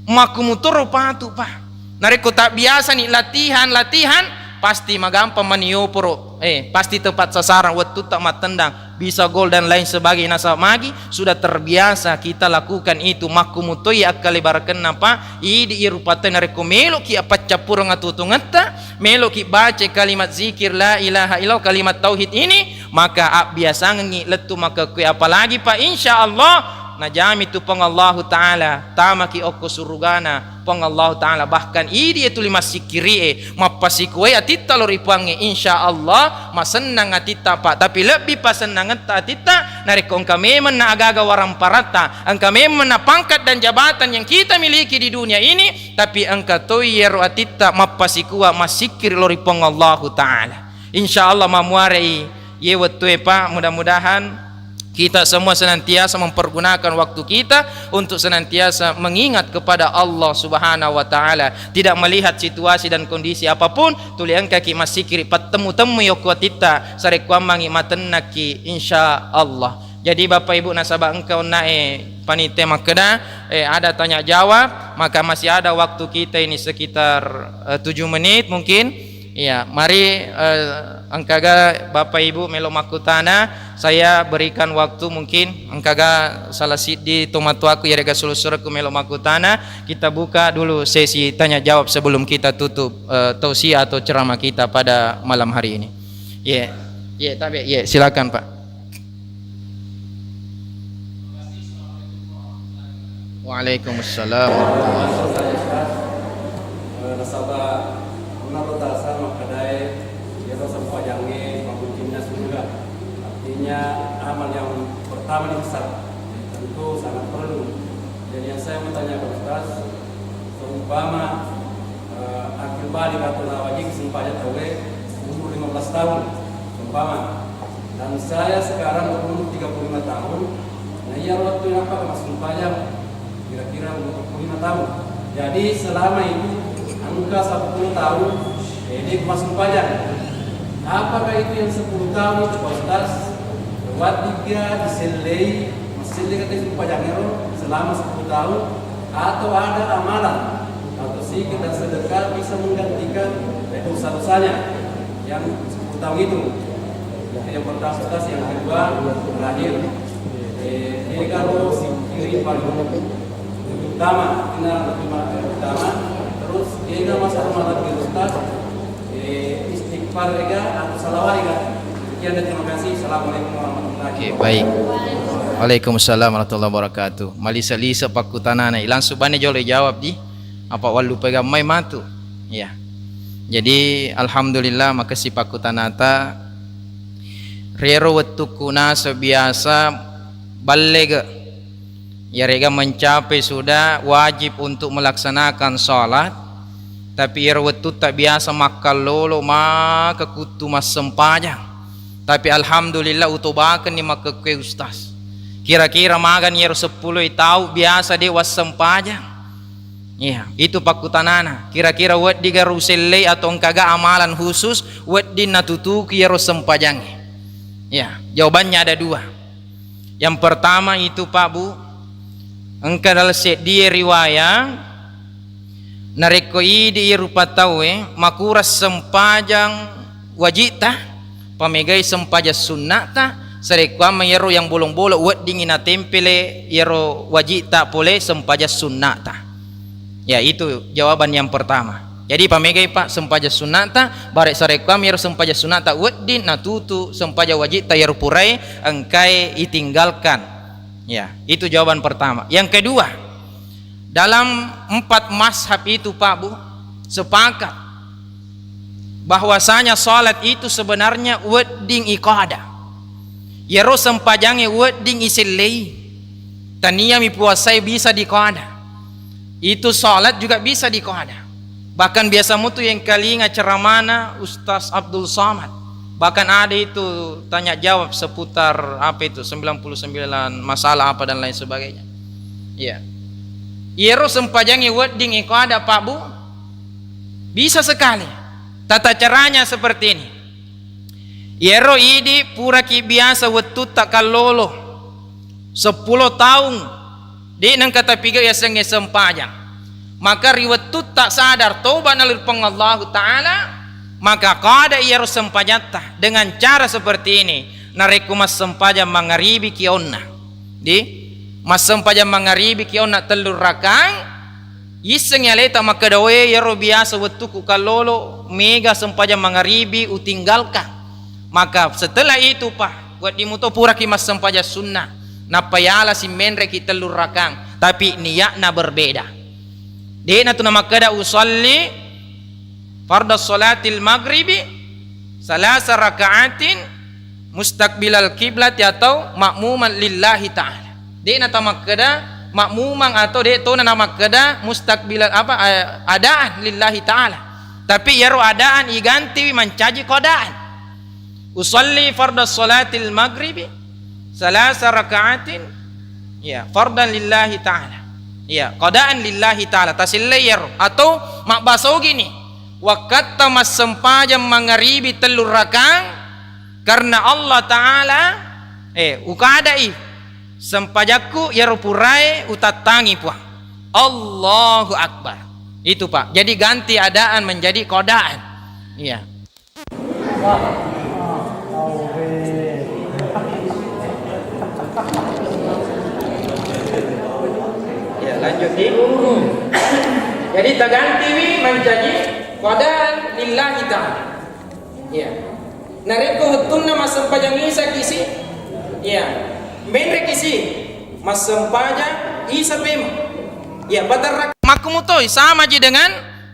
Makkumutoro patu, Pak. Narekko tak biasa ni latihan, latihan, pasti magampang mani yoporo. Eh, pasti tepat sasaran, wettutta mattendang, bisa gol dan lain sebagainya. Nasaba magi sudah terbiasa kita lakukan itu. Makkumutoi akkalebarakenna, Pak. Idi irupatai narekko meloki appaccappureng atuwotungetta, meloki baca kalimat zikir la ilaha illallah, kalimat tauhid ini, maka abbiasangengngi lettu makkekkue. Apalagi, Pak, insya Allah najami tu Puang Allahu Ta'ala, tamaki okko surugana Puang Allahu Ta'ala. Bahkan idi e tuli massikkiri e, mappasikuwai atitta lo ri Puangnge, insya Allah masennang atitta, Pak. Tapi lebbi pasennangetta atitta narekko engka memeng na agaga waramparatta, engka memeng na pangkat dan jabatan yang kita miliki di dunia ini, tapi engka toi iyaro atitta mappasikuwa massikkiri lo ri Puang Allahu Ta'ala. Insya Allah mammuarei ye wettue, Pak. Mudah-mudahan kita semua senantiasa mempergunakan waktu kita untuk senantiasa mengingat kepada Allah Subhanahu wa Ta'ala. Tidak melihat situasi dan kondisi apapun, tuli engkaki massikkiri, pattemu-temmui okko atitta, sarekkuammengngi matennakki, insya Allah. Jadi, Bapak Ibu, nasaba engka onnae panitia makkeda, eh, ada tanya jawab, maka masih ada waktu kita ini sekitar, eh, tujuh menit mungkin. Iya, mari, eh, engkaga Bapak Ibu melo makkutana, saya berikan waktu mungkin engkaga salah siddi tomatoaku yarega sulu-suluku melo makkutana, kita buka dulu sesi tanya jawab sebelum kita tutup, eh, tausiah atau ceramah kita pada malam hari ini. Iya. Iya, tabe. Iya, silakan, Pak. Waalaikumsalam warahmatullahi wabarakatuh. Eh, nasaba, menurut dasar makkedae, iyaro sempajangnge makuncinna surga. Artinya, amal yang pertama yang besar. Tentu sangat perlu. Dan yang saya mau tanyakan, Ustaz, seumpama, eh, akil baligh atau nawajib sempajang tauwe umur lima belas tahun, seumpama. Dan saya sekarang berumur tiga puluh lima tahun, nah, iya waktu yang apa masuk sempajang, kira-kira umur dua puluh lima tahun. Jadi, selama itu engka sepuluh tahun, eh, dia masuk sempajang. Apakah itu yang sepuluh tahun itu, Pak Ustaz, wajib dia disellei, masellei kata sempajang ero selama sepuluh tahun, atau ada amalan atau zikir dan sedekah bisa menggantikan, eh, dosa-dosanya yang sepuluh tahun itu? Itu yang pertama, Ustaz. Yang kedua, terakhir, eh, ini kalau zikir paling utama, ini lebih utama. Terus, ini masalah lebih, Ustaz, eh, istighfar ega atau salawat ega? Sekian dan terima kasih. Assalamualaikum warahmatullahi wabarakatuh. Oke, baik. Waalaikumsalam warahmatullahi wabarakatuh. Malisa-lisa pakkutanana. Langsung bane jolo jawab di. Apa wallu pegammai matu. Iya. Jadi, alhamdulillah, makessing pakkutanata. Riero wettukku naseng biasa ballega. Yarega mencapai sudah wajib untuk melaksanakan salat, tapi iyaro wettutta biasa makkallolo maka kuttu massempajang. Tapi alhamdulillah utobakenni makkekkue Ustaz. Kira-kira magani iyaro seppulo tau biasa de wassempajang. Iya, itu pakkutanana. Kira-kira wedding garo usellei atau engkaga amalan khusus wedding natutuki iyaro sempajangnge? Ya, jawabannya ada dua. Yang pertama itu, Pak Bu, engka dalam seddie riwaya, narekko idi rupa tauwe makurang sempajang wajita, pamegai sempajang sunnata, sarekkuamma iyaro yang bolong-bolong weddingi natempele iyaro wajita pole sempajang sunnata. Ya, itu jawaban yang pertama. Jadi pamegai, Pak, sempajang sunnata, bare sarekkuamma iyaro sempajang sunnata wedding natutu sempajang wajita iyaro purae engkae itinggalkan. Ya, itu jawaban pertama. Yang kedua, dalam empat mazhab itu, Pak Bu, sepakat bahwasanya salat itu sebenarnya wedding iqada. Iyaro sempajangnge wedding isellei. Taniami puasai bisa diqada. Itu salat juga bisa diqada. Bahkan biasa mutu yang kalinga ceramana Ustaz Abdul Somad. Bahkan ada itu tanya jawab seputar apa itu, sembilan puluh sembilan masalah apa dan lain sebagainya. Iya. Iyaro sempajangnge wedding iqada, Pak Bu, bisa sekali. Tata caranya seperti ini. Iyaro idi puraki biasa wettutta kallolo seppulo taung, de' nengka tapigau yasengnge sempajang. Maka ri wettutta sadar toba naluri Puang Allahu Ta'ala, maka qada iyaro sempajatta dengan cara seperti ini. Narekko massempajang mangaribi ki onna, di massempajang mangaribi ki onna tellu rakang, yissengngi aleta makkeda, "We, iyaro biasa wettuku kallolo, mega sempajang mangaribi utinggalkan." Maka setelah itu, Pak, wedding muto puraki massempajang sunnah, nappa yala simmenreki tellu rakang, tapi niatna berbeda. De'na tu namakkeda, "Usalli fardas salatil maghribi salasa raka'atin mustaqbilal kiblati atau ma'muman lillahi ta'ala." De'na tamakkeda ma'muman atau de' tona namakkeda mustaqbilal apa, eh, adaan lillahi ta'ala. Tapi iyaro adaan igantiwi mancaji qadaan. "Usalli fardas salatil maghribi salasa raka'atin," ya, "fardan lillahi ta'ala." Ya, qadaan lillahi ta'ala. Tasellei iyaro. Atau mabbasa ogini, "Wakkatta massempajang mangaribi tellu rakang karena Allah Ta'ala, eh, ukadai sempajakku iyaro purae utattangi Puang." Allahu Akbar. Itu, Pak. Jadi ganti adaan menjadi qadaan. Iya. Ya, lanjut di. Jadi tagantiwi mancaji qadaan lillahi ta'ala. Ya. Narekko wettunna massempajang isa kisi, ya, menre kisi massempajang isa pema. Ya, paterrak. Makkumutoi sama ji dengan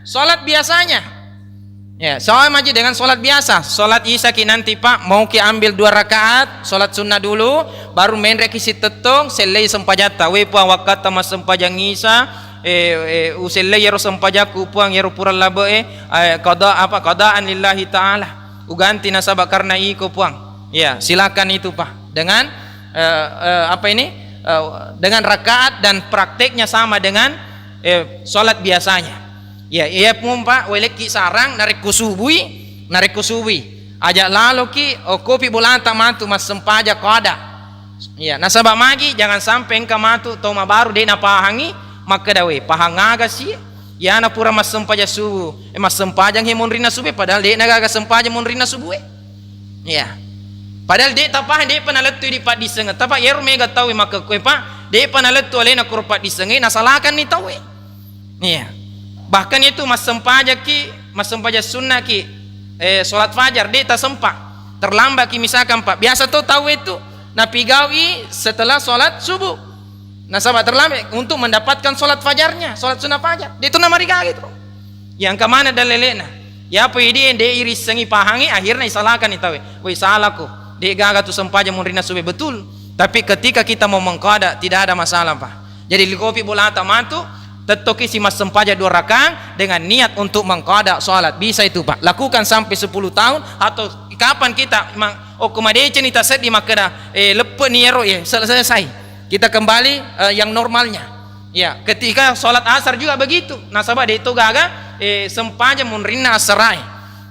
salat biasanya. Ya, sama ji dengan salat biasa. Salat isa ki nanti, Pak, mau ki ambil dua rakaat, salat sunnah dulu, baru menre ki sitettong, sellei sempajatta. "We Puang, wakkatta massempajang isa, eh, eh, usellei iyaro sempajakku, Puang, iyaro pura labe e, eh, qada apa, qadaan lillahi ta'ala. Uganti nasaba karena iko, Puang." Ya, silakan itu, Pak. Dengan, eh, eh, apa ini? Eh, dengan rakaat dan prakteknya sama dengan, eh, salat biasanya. Ya, iya pun, Pak, welekki sarang narekko subui, narekko subui. Aja laloki, oh, kopi bolata matu massempajang qada. Ya, nasaba magi, jangan sampai engka matu tau mabaru de' napahangi, makkeda, "We, pahang aga si? Iyana pura massempajang subuh, eh, massempajang he monrinna subuh, padahal de' nagaga sempajang monrinna subuh e." Ya. Padahal de' tapahang, de' pa nalettui di paddissengeng. Tapa iyaro mega tau e makkekkoe, Pak, de' pa nalettu alena koro paddissengeng, nasalakanni tau e. Iya. Bahkan itu massempajakki, massempajang sunnaki, eh, salat fajar, de' tasempa. Terlambatki misalkan, Pak. Biasa to tau itu napigaui setelah salat subuh. Nasaba terlambat untuk mendapatkan salat fajarnya, salat sunnah fajar. De' to namarigaga itu. Yang kemana dalelena? Yapa idi de' irissengi pahangi, akhirnya isalakanni tau e. Woi, salako. De' gaga tu sempajang monrinna subuh, betul. Tapi ketika kita mau mengqada, tidak ada masalah, Pak. Jadi likopi bolata matu, tettoki si massempajang dua rakang dengan niat untuk mengqada salat. Bisa itu, Pak. Lakukan sampai sepuluh tahun atau kapan kita mang-, okko madeceng ni taseddi makkeda, eh, leppe ni ero, ya, sel-, selesai. Kita kembali, eh, yang normalnya. Ya, ketika sholat asar juga begitu. Nasaba de' to gaga, eh, sempajang munrinna asarae.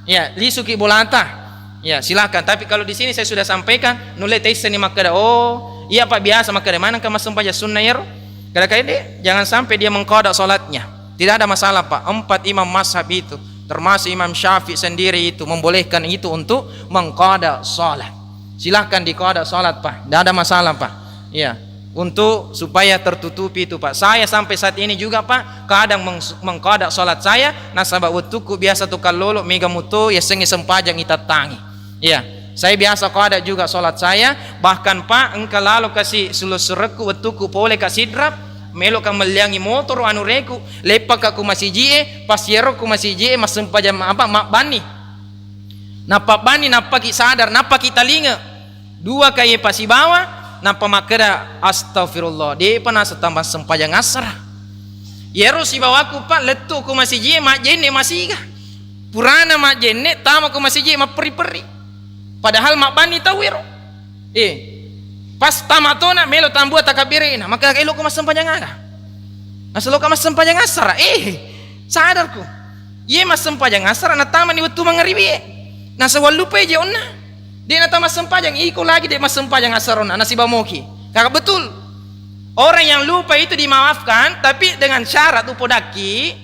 Ya, lisuki bolata. Ya, silakan. Tapi kalau di sini saya sudah sampaikan, nulle taisseni makkeda, "Oh, iya, Pak, biasa makkeda maneng ka massempajang sunnah iyaro." Kada kayak deh, jangan sampai dia mengkodak sholatnya. Tidak ada masalah, Pak. Empat imam mazhab itu, termasuk Imam Syafi'i sendiri itu, membolehkan itu untuk mengkodak sholat. Silahkan dikodak sholat, Pak. Tidak ada masalah, Pak. Ya, untuk supaya tertutupi itu, Pak. Saya sampai saat ini juga, Pak, kadang meng-, mengkodak sholat saya, nasaba wettuku biasa tukang lolo, mega muto, ya sengi sempajang itattangi. Ya, saya biasa kodak juga sholat saya, bahkan, Pak, engka lalo kasi sulo-surekku wettuku pole ka Sidrap, melo ka melliangi motoro anureku, leppa ka ku masiji e, pas yero ku masiji e, massempajang apa, mabbanni. Nappa banni, nappaki sadar, nappaki talinga. Dua kaiye pasibawa, nappa makkeda, "Astagfirullah, de'pa naseng sempajang asara." Yero sibawaku, Pak, lettu ko masiji e, majjenne masiga. Purana majjenne, tama ko masiji e, mapperri-perri. Padahal mabbanni tau ero. Eh, pas tama tona, melo tambua takabbirena, maka elo ko massempajang aga? Naselo ka massempajang asara. Eh, sadarku. Iye massempajang asara natamani wettu mangaribi e. Nasawallupai je onna. De' natama sempajang, iko lagi de' massempajang asarona, nasiba moki. Kakak betul. Orang yang lupa itu dimaafkan, tapi dengan syarat upodakki,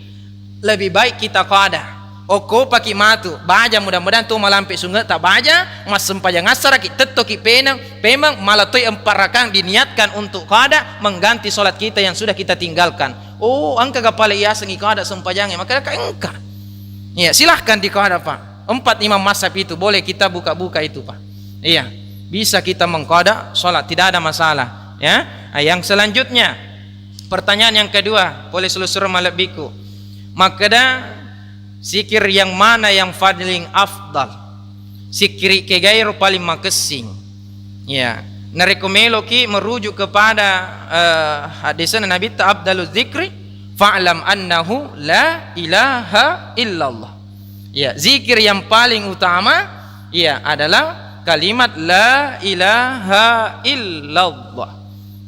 lebih baik kita qada. Okko paki matu, baja, mudah-mudahan tu malampe sungeta baja, massempajang asaraki, tettoki peneng, pemeng, malatoi empat rakaat diniatkan untuk qada mengganti sholat kita yang sudah kita tinggalkan. Oh, engka ga pale yasengi qada sempajangnge, maka engka. Iya, silahkan diqada, Pak. Empat imam mazhab itu boleh kita buka-buka itu, Pak. Iya, bisa kita mengqada sholat, tidak ada masalah. Ya, nah, yang selanjutnya, pertanyaan yang kedua, boleh selusur malebbiku. Makkeda, zikir yang mana yang paling afdal? Zikir kegairo paling makessing. Ya, narekko meloki merujuk kepada, eh, hadisnya Nabi ta, "Afdalu zikri fa'lam annahu la ilaha illallah." Ya, zikir yang paling utama, ya, adalah kalimat la ilaha illallah.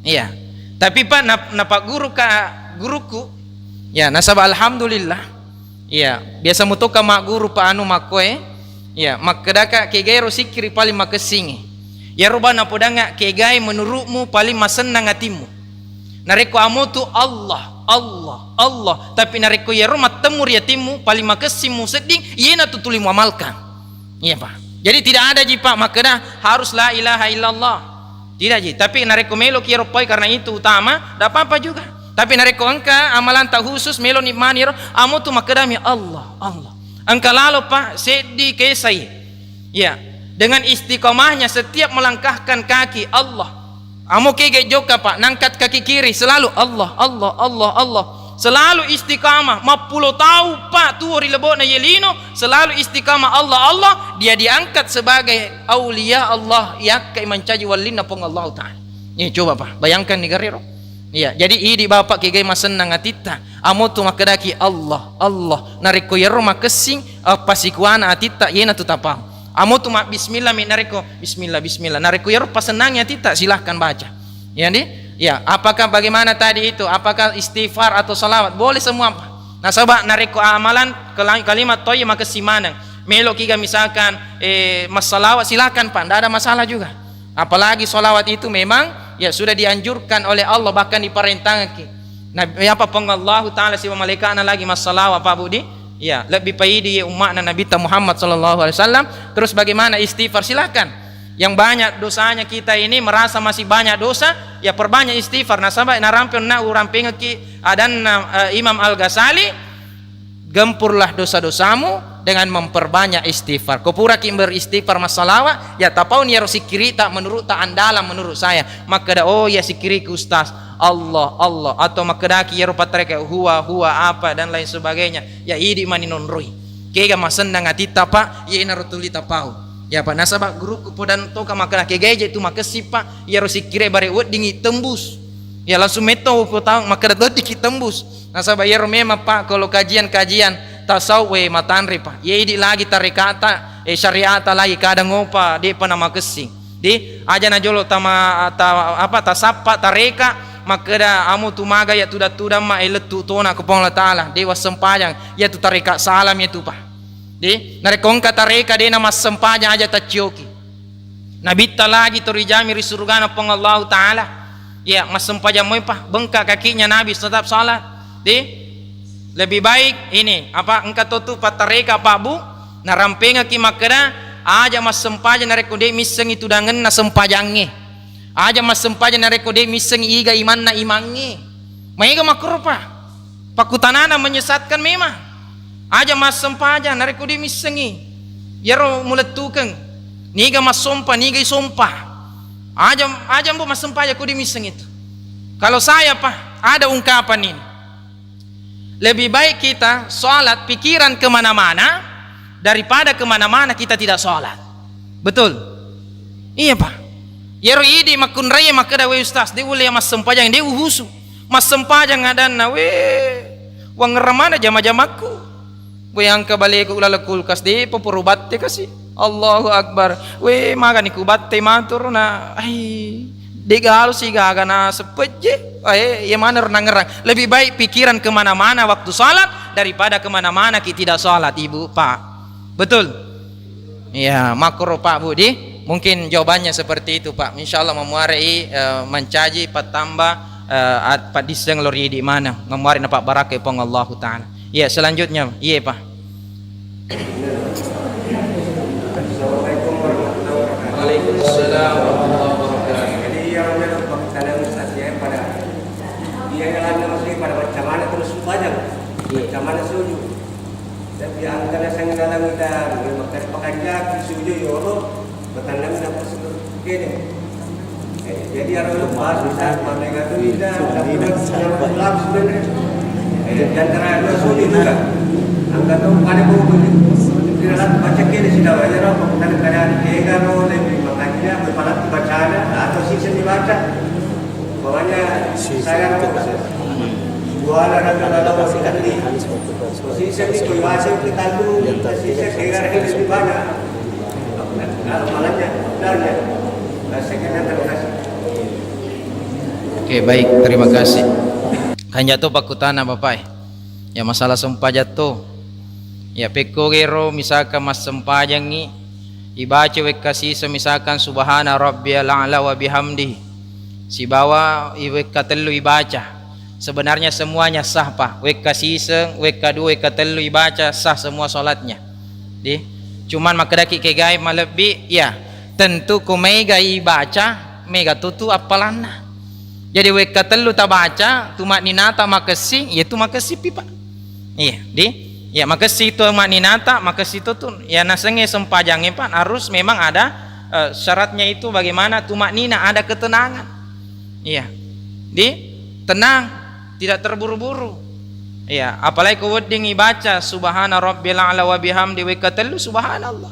Ya. Tapi, Pak, nap-, napagguru ka guruku. Ya, nasaba alhamdulillah. Ya, biasa mutoka magguru, Pak, anu makkoe. Ya, makkedaka kegairo sikkiri paling makessingi. Yaro bana podanga kegai menurutmu paling masennang atimmu. Narekko amo tu Allah, Allah, Allah, tapi narekko iyaro mattemu ri atimmu, paling makessing musedding, iyena tu tuli muamalkan. Iya, Pak. Jadi tidak ada ji, Pak, makkeda harus la ilaha illallah. Tidak ji. Tapi narekko meloki iyaro poi karena itu utama, tidak apa-apa juga. Tapi narekko engka amalanta khusus, melo ni mani ro, amo tu makkedami Allah, Allah. Engka lalo, Pak, seddi kesai. Ya, dengan istiqomahnya setiap melangkahkan kaki, Allah. Amo kege jokka, Pak, nangkat kaki kiri, selalu Allah, Allah, Allah, Allah. Selalu istiqamah, mappulo tau, Pak, tuo ri lebo'na ye lino, selalu istiqamah Allah, Allah, dia diangkat sebagai aulia Allah, yakkai mancaji wallinna Puang Allah Ta'ala. Ini coba, Pak, bayangkan ni garero. Iya, jadi idi Bapak kegai masennang atitta. Amo tu makkedaki Allah, Allah. Narekko iyaro makessing, eh, pasikuana atitta, yena tu tapau. Amo tu mabbismillah mi narekko bismillah, bismillah. Narekko iyaro pasennangi atitta, silahkan baca. Ya, di? Ya, apakah bagaimana tadi itu? Apakah istighfar atau salawat? Boleh semua, Pak. Nasaba narekko amalan kela-, kalimat thayyib makessing maneng. Meloki ga misalkan, eh, massalawat, silahkan, Pak. Ndak ada masalah juga. Apalagi salawat itu memang, ya, sudah dianjurkan oleh Allah, bahkan diperintahkan. Nabi, apa, Puang Allahu Ta'ala siba malaikatna lagi massalawat, Pak Budi? Ya, lebbi paidi umma'na Nabitta Muhammad sallallahu alaihi wasallam. Terus bagaimana istighfar? Silahkan. Yang banyak dosanya kita ini, merasa masih banyak dosa, ya perbanyak istighfar. Nasaba narampe onna urampengekki adanna, eh, Imam Al-Ghazali, "Gempurlah dosa-dosamu dengan memperbanyak istighfar." Ko puraki beristighfar, massalawat, ya tapauni iyaro sikkirita menurutta andalan menurut saya. Makkeda, "Oh, iya sikkiriku, Ustaz, Allah, Allah." Atau makkedaki iyaro pattareka, "Huwa, huwa," apa, dan lain sebagainya. Ya idi mani nonroi. Kega masennang atitta, Pak, iyenaro tuli tapau. Ya, Pak, nasaba guruku podang toka makkeda, "Kegae je tu makessing, Pak, iyaro sikkire bare weddingi tembus." Ya, langsung metto ko tau makkeda, "Weddingi tembus." Nasaba iyaro memang, Pak, kalau kajian-kajian tasawuf, we, matanre, Pak. Ye idi lagi tarekata, eh, syariata lagi kada ngopa, de'pa namakessing. Di, aja najolo tama-, ta-, apa, tasappa, tareka, Makkeda, amo tu maga iya tudang-tudang ma, eh, lettu tona ko Puang Allah Ta'ala, de wassempajang, iya tu tareka salam iya tu pa. De, narekko engka tareka de na massempajang, aja taccioki. Nabitta lagi to rijami ri surugana Puang Allahu Ta'ala. Iya, massempajang moi pa, bengka kakinya Nabi tetap salat. De, lebih baik ini, apa engka to tu pattareka, Pak Bu, narampengaki makkeda, aja massempajang narekko de missengi tudangenna sempajangnge. Aja massempajang narekko de missengi iga imanna imangnge. Maega makkuropa. Pakkutanana menyesatkan memang. Aja massempajang narekko de missengi. Iyaro mulettukeng. Niga massompa, niga isompa. Aja, aja mbo massempajang ko de misseng itu. Kalau saya, Pak, ada ungkapan ini. Lebih baik kita sholat pikiran kemana-mana daripada kemana-mana kita tidak sholat. Betul? Iya, Pak. Iyaro idi makkunrai makkeda, "We Ustaz, de ulle massempajang, de uhusu. Massempajang adanna, we, wangngerang mana jama-jamakku. We, engka baleku ulala kulkas, de poporo batte kasi." Allahu Akbar. We, magani ku batte maturu na, ai, de galu sigaga na seppejje. Eh, iya manero nangngerang. Lebih baik pikiran kemana-mana waktu salat daripada kemana-mana ki tidak salat, Ibu, Pak. Betul? Iya, makkoro, Pak, Bu, di. Mungkin jawabannya seperti itu, Pak. Insya Allah memuarai, eh, mencaji, patamba, eh, at-, padisseng lori di mana. Memuarai na Pak Barakai Puang Allahu Ta'ala. Iya, selanjutnya. Iya, Pak. Assalamualaikum warahmatullahi wabarakatuh. Waalaikumsalam warahmatullahi wabarakatuh. Jadi, yang ada pertanyaan Ustaz ya, pada dia yang ada masih pada macam mana terus sempajang? Iya. Macam mana sujud? Tapi angkana sangngalang ita, makkeda pakanjaki sujud yolo, batannami nappa sujud kene. Eh, jadi aro lepas, misal, mega tu ita, tapi nak pulang sebenarnya. Eh, di antara dua sujud juga. Angka tu pada mau beli. Tidak lah, baca kene sudah wajar, apa bukan keadaan kega, no, lebih makanya, berpalat bacana, atau sih seni baca. Pokoknya saya mau, Suara rata-rata masih tadi. Posisi itu masih kita lu, posisi kira lebih banyak. Kalau malamnya, dan ya, saya kena terima kasih. Oke, baik, terima kasih. Kanja to pakkutana, Bapak, eh. Ya, masalah sempajang to. Ya, pekko gero misalkan massempajangngi, ibaca wekka siseng misalkan subhana rabbiyal a'la wa bihamdi. Sibawa i-, wekka tellu ibaca. Sebenarnya semuanya sah, Pak. Wekka siseng, wekka dua, wekka tellu ibaca sah semua salatnya. Di, cuman makkedaki kegai malebbi, ya, tentu ko mega ibaca, mega tutu appalanna. Jadi wekka tellu tabaca, tu makninata makessing, ya tu makessing pi, Pak. Iya, di, ya makessing tu makninata, makessing tu tu, ya nasengnge sempajangnge, Pak, harus memang ada, eh, syaratnya itu bagaimana tu maknina, ada ketenangan. Iya. Di, tenang, tidak terburu-buru. Iya, apalagi ko wedding ibaca subhana rabbil a'la wa bihamdi wekka tellu, subhanallah.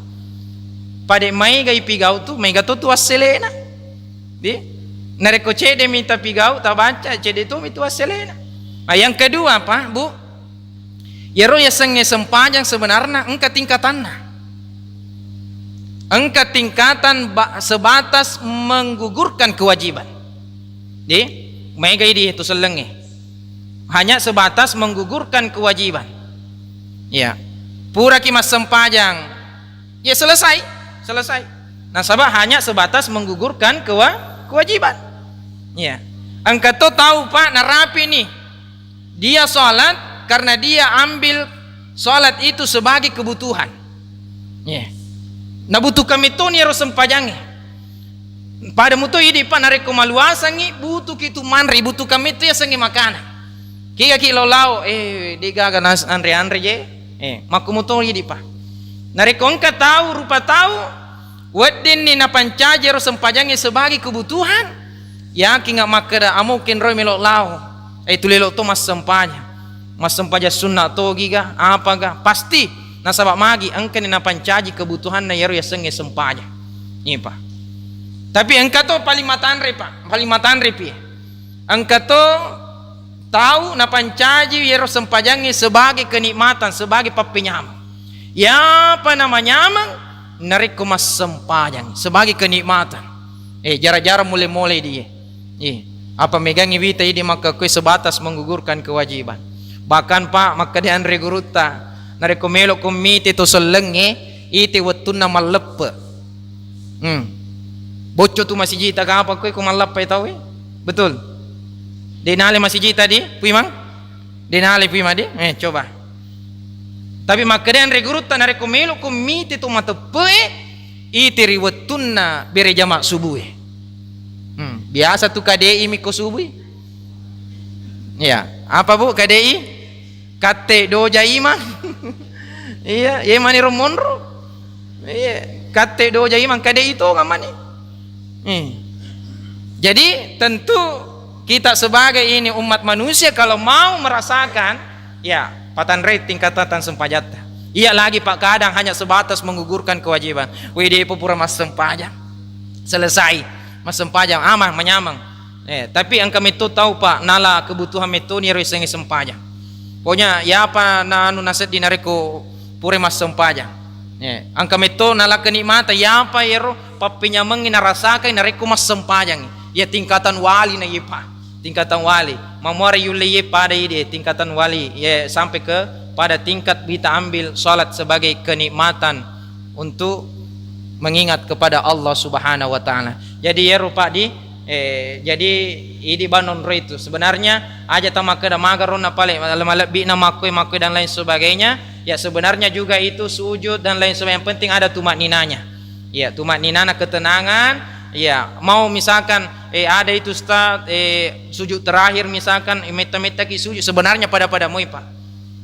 Pada maega ipigau tu, maega to tu asselena. Di, narekko cedde mi tapigau, tabaca, cedde to mi tu asselena. Nah, yang kedua, Pak, Bu, iyaro yasengnge sempajang sebenarna engka tingkatanna. Engka tingkatan ba-, sebatas menggugurkan kewajiban. Di, maega idi tu sellengnge. Hanya sebatas menggugurkan kewajiban. Ya. Puraki massempajang. Ya, selesai. Selesai. Nasaba hanya sebatas menggugurkan kewa-, kewajiban. Ya. Engka to tau, Pak, narapi ni. Dia salat karena dia ambil salat itu sebagai kebutuhan. Ya. Nabutuhkan metoni ero sempajangnge. Pada muto idi, Pak, narekko maluasangngi, butuhki tu manre, butuhkan metto yasengnge makanan. Kigaki lao-lao, eh, de gaga nas-, anre-anre je. Eh, makko muto idi, Pak. Narekko engka tau, rupa tau, weddinni napancaji ero sempajangnge sebagai kebutuhan, yakinga makkeda, amo kenroi melo lao. Eh, tulelo to massempajang. Massempajang sunna togi ga, apa ga, pasti nasaba magi engkani napancaji kebutuhanna iyaro yasengnge sempajang. Iya, Pak. Tapi engka to paling matanre, Pak, paling matanre pi. Engka to tau napancaji iyaro sempajangnge sebagai kenikmatan, sebagai pappenyameng. Iyapa namanyameng narekko massempajang sebagai kenikmatan. Eh, jara-jara mole-mole dia. Eh, Apa megangngi wita idi makkakkue sebatas menggugurkan kewajiban. Bahkan, Pak, makkeda anre gurutta, narekko melo ko mite to sellengnge, ite wettunna malleppe. Hmm. Bocco tu masijita kapa koe ko malleppai tauwe. Betul. De nale masijita di, Puimang? De nale Puimang di? Eh, coba. Tapi makkeda anre gurutta, narekko melo ko mite to mateppe, ite ri wettunna bere jama subue. Hmm. Biasa tu kadei mi ko subui. Iya, apa, Bu, kadei? Katte doja imang. Iya, iya mani ro monro. Iya, katte doja imang kadei to ngamani. Iya. Jadi, tentu kita sebagai ini umat manusia, kalau mau merasakan, ya, patanre tingkatan sempajatta. Iya lagi, Pak, kadang hanya sebatas menggugurkan kewajiban. Wede pura massempajang. Selesai. Massempajang, amah, manyameng. Eh, tapi engka metto tau, Pak, nala kebutuhan metto ni ero isengnge sempajang. Pokoknya, yapa na anu naseddi narekko pura massempajang. Eh, engka metto nala kenikmatan, yapa ero pappenyamengngi narasakai narekko massempajangngi. Ya, tingkatan wali na iye, Pak. Tingkatan wali. Mamuara yulle iye pada ide, tingkatan wali. Ye, sampai ke pada tingkat kita ambil salat sebagai kenikmatan untuk mengingat kepada Allah Subhanahu wa Ta'ala. Jadi, ya, rupa di, eh, jadi, idi banon ro itu. Sebenarnya, aja tamakkeda magaronna pale, malebbi na makkoi, makkoi dan lain sebagainya. Ya, sebenarnya juga itu sujud dan lain sebagainya. Yang penting ada tumakninanya. Ya, tumakninana, ketenangan. Ya, mau misalkan, eh, ada itu, Ustaz, eh, sujud terakhir misalkan, eh, metta-mettaki sujud, sebenarnya pada-pada moi, Pak.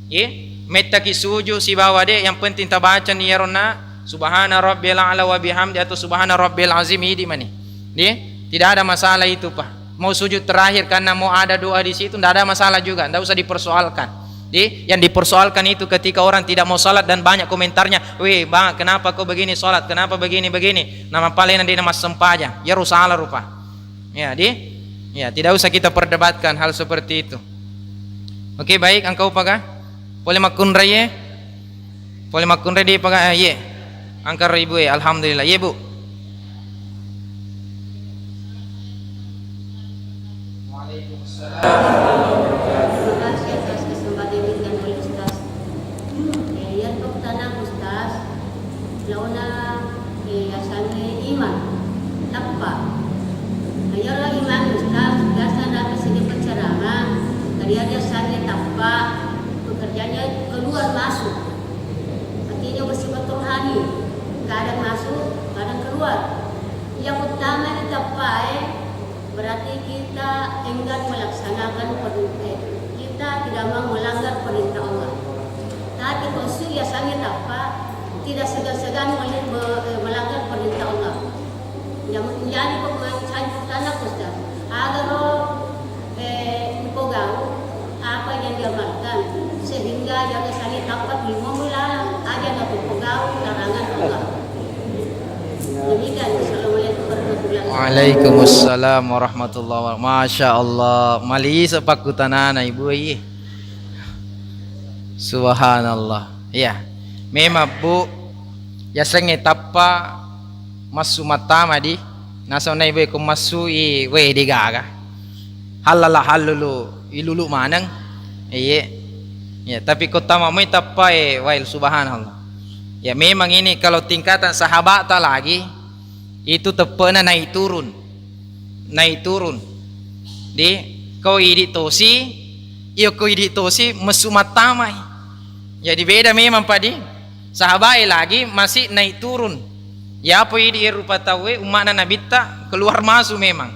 Ye, mettaki sujud sibawa de, yang penting tabaca ni yaronna subhana rabbil a'la wa bihamdi atau subhana rabbil azim, idi mani. Ye, tidak ada masalah itu, Pak. Mau sujud terakhir karena mau ada doa di situ, ndak ada masalah juga, ndak usah dipersoalkan. Ye, yang dipersoalkan itu ketika orang tidak mau salat dan banyak komentarnya, "Weh, Bang, kenapa kau begini salat? Kenapa begini, begini?" Nama palena de na massempajang. Ya, ro salah rupa. Ya, di? Ya, tidak usah kita perdebatkan hal seperti itu. Oke, baik, engka upa ga? Pole makkunrai ye? Pole makkunrai di paga, eh, ye. Engka ro ibu e, alhamdulillah. Ye, Bu. Terima kasih atas kesempatan yang diberikan oleh Ustaz. Eh, yang pertama, Ustaz, launa, eh, asalnya iman, tappa. Nah, ya Allah, iman, Ustaz, biasa ada sedikit penceramah, tadi ada asalnya tappa, pekerjaannya keluar masuk. Artinya bersifat rohani, kadang masuk, kadang keluar. Yang utama ini tappa, eh, berarti kita enggan melaksanakan perintah, eh, kita tidak mau melanggar perintah Allah. Tapi khusus ya sangi tappa, tidak segan-segan meli-, me-, eh, melanggar perintah Allah. Yang menjadi pemain tanah, Ustaz. Agar, eh, ipogau apa yang diamalkan, sehingga yang kesannya dapat lima bulan aja nggak ipogau larangan Allah. Demikian. Assalamualaikum warahmatullahi wabarakatuh. Waalaikumsalam warahmatullahi wabarakatuh. Masya Allah, malisa pakkutanana ibu e. Subhanallah. Iya. Memang, Bu, yasengnge tappa massu mattama di. Nasaba naibe ko massu i, we, degaga. Hallala hallulu, ilulu maneng. Iye. Ya, tapi ko tama moi tappa e, wail, subhanallah. Ya, memang ini kalau tingkatan sahabata lagi, itu teppe'na naik turun. Naik turun. Di, ko idi tosi, iyo ko idi tosi messu mattamai. Jadi beda memang, padi. Sahabae lagi masih naik turun. Yapo idi e rupa tauwe, umma'na Nabitta, keluar masuk memang.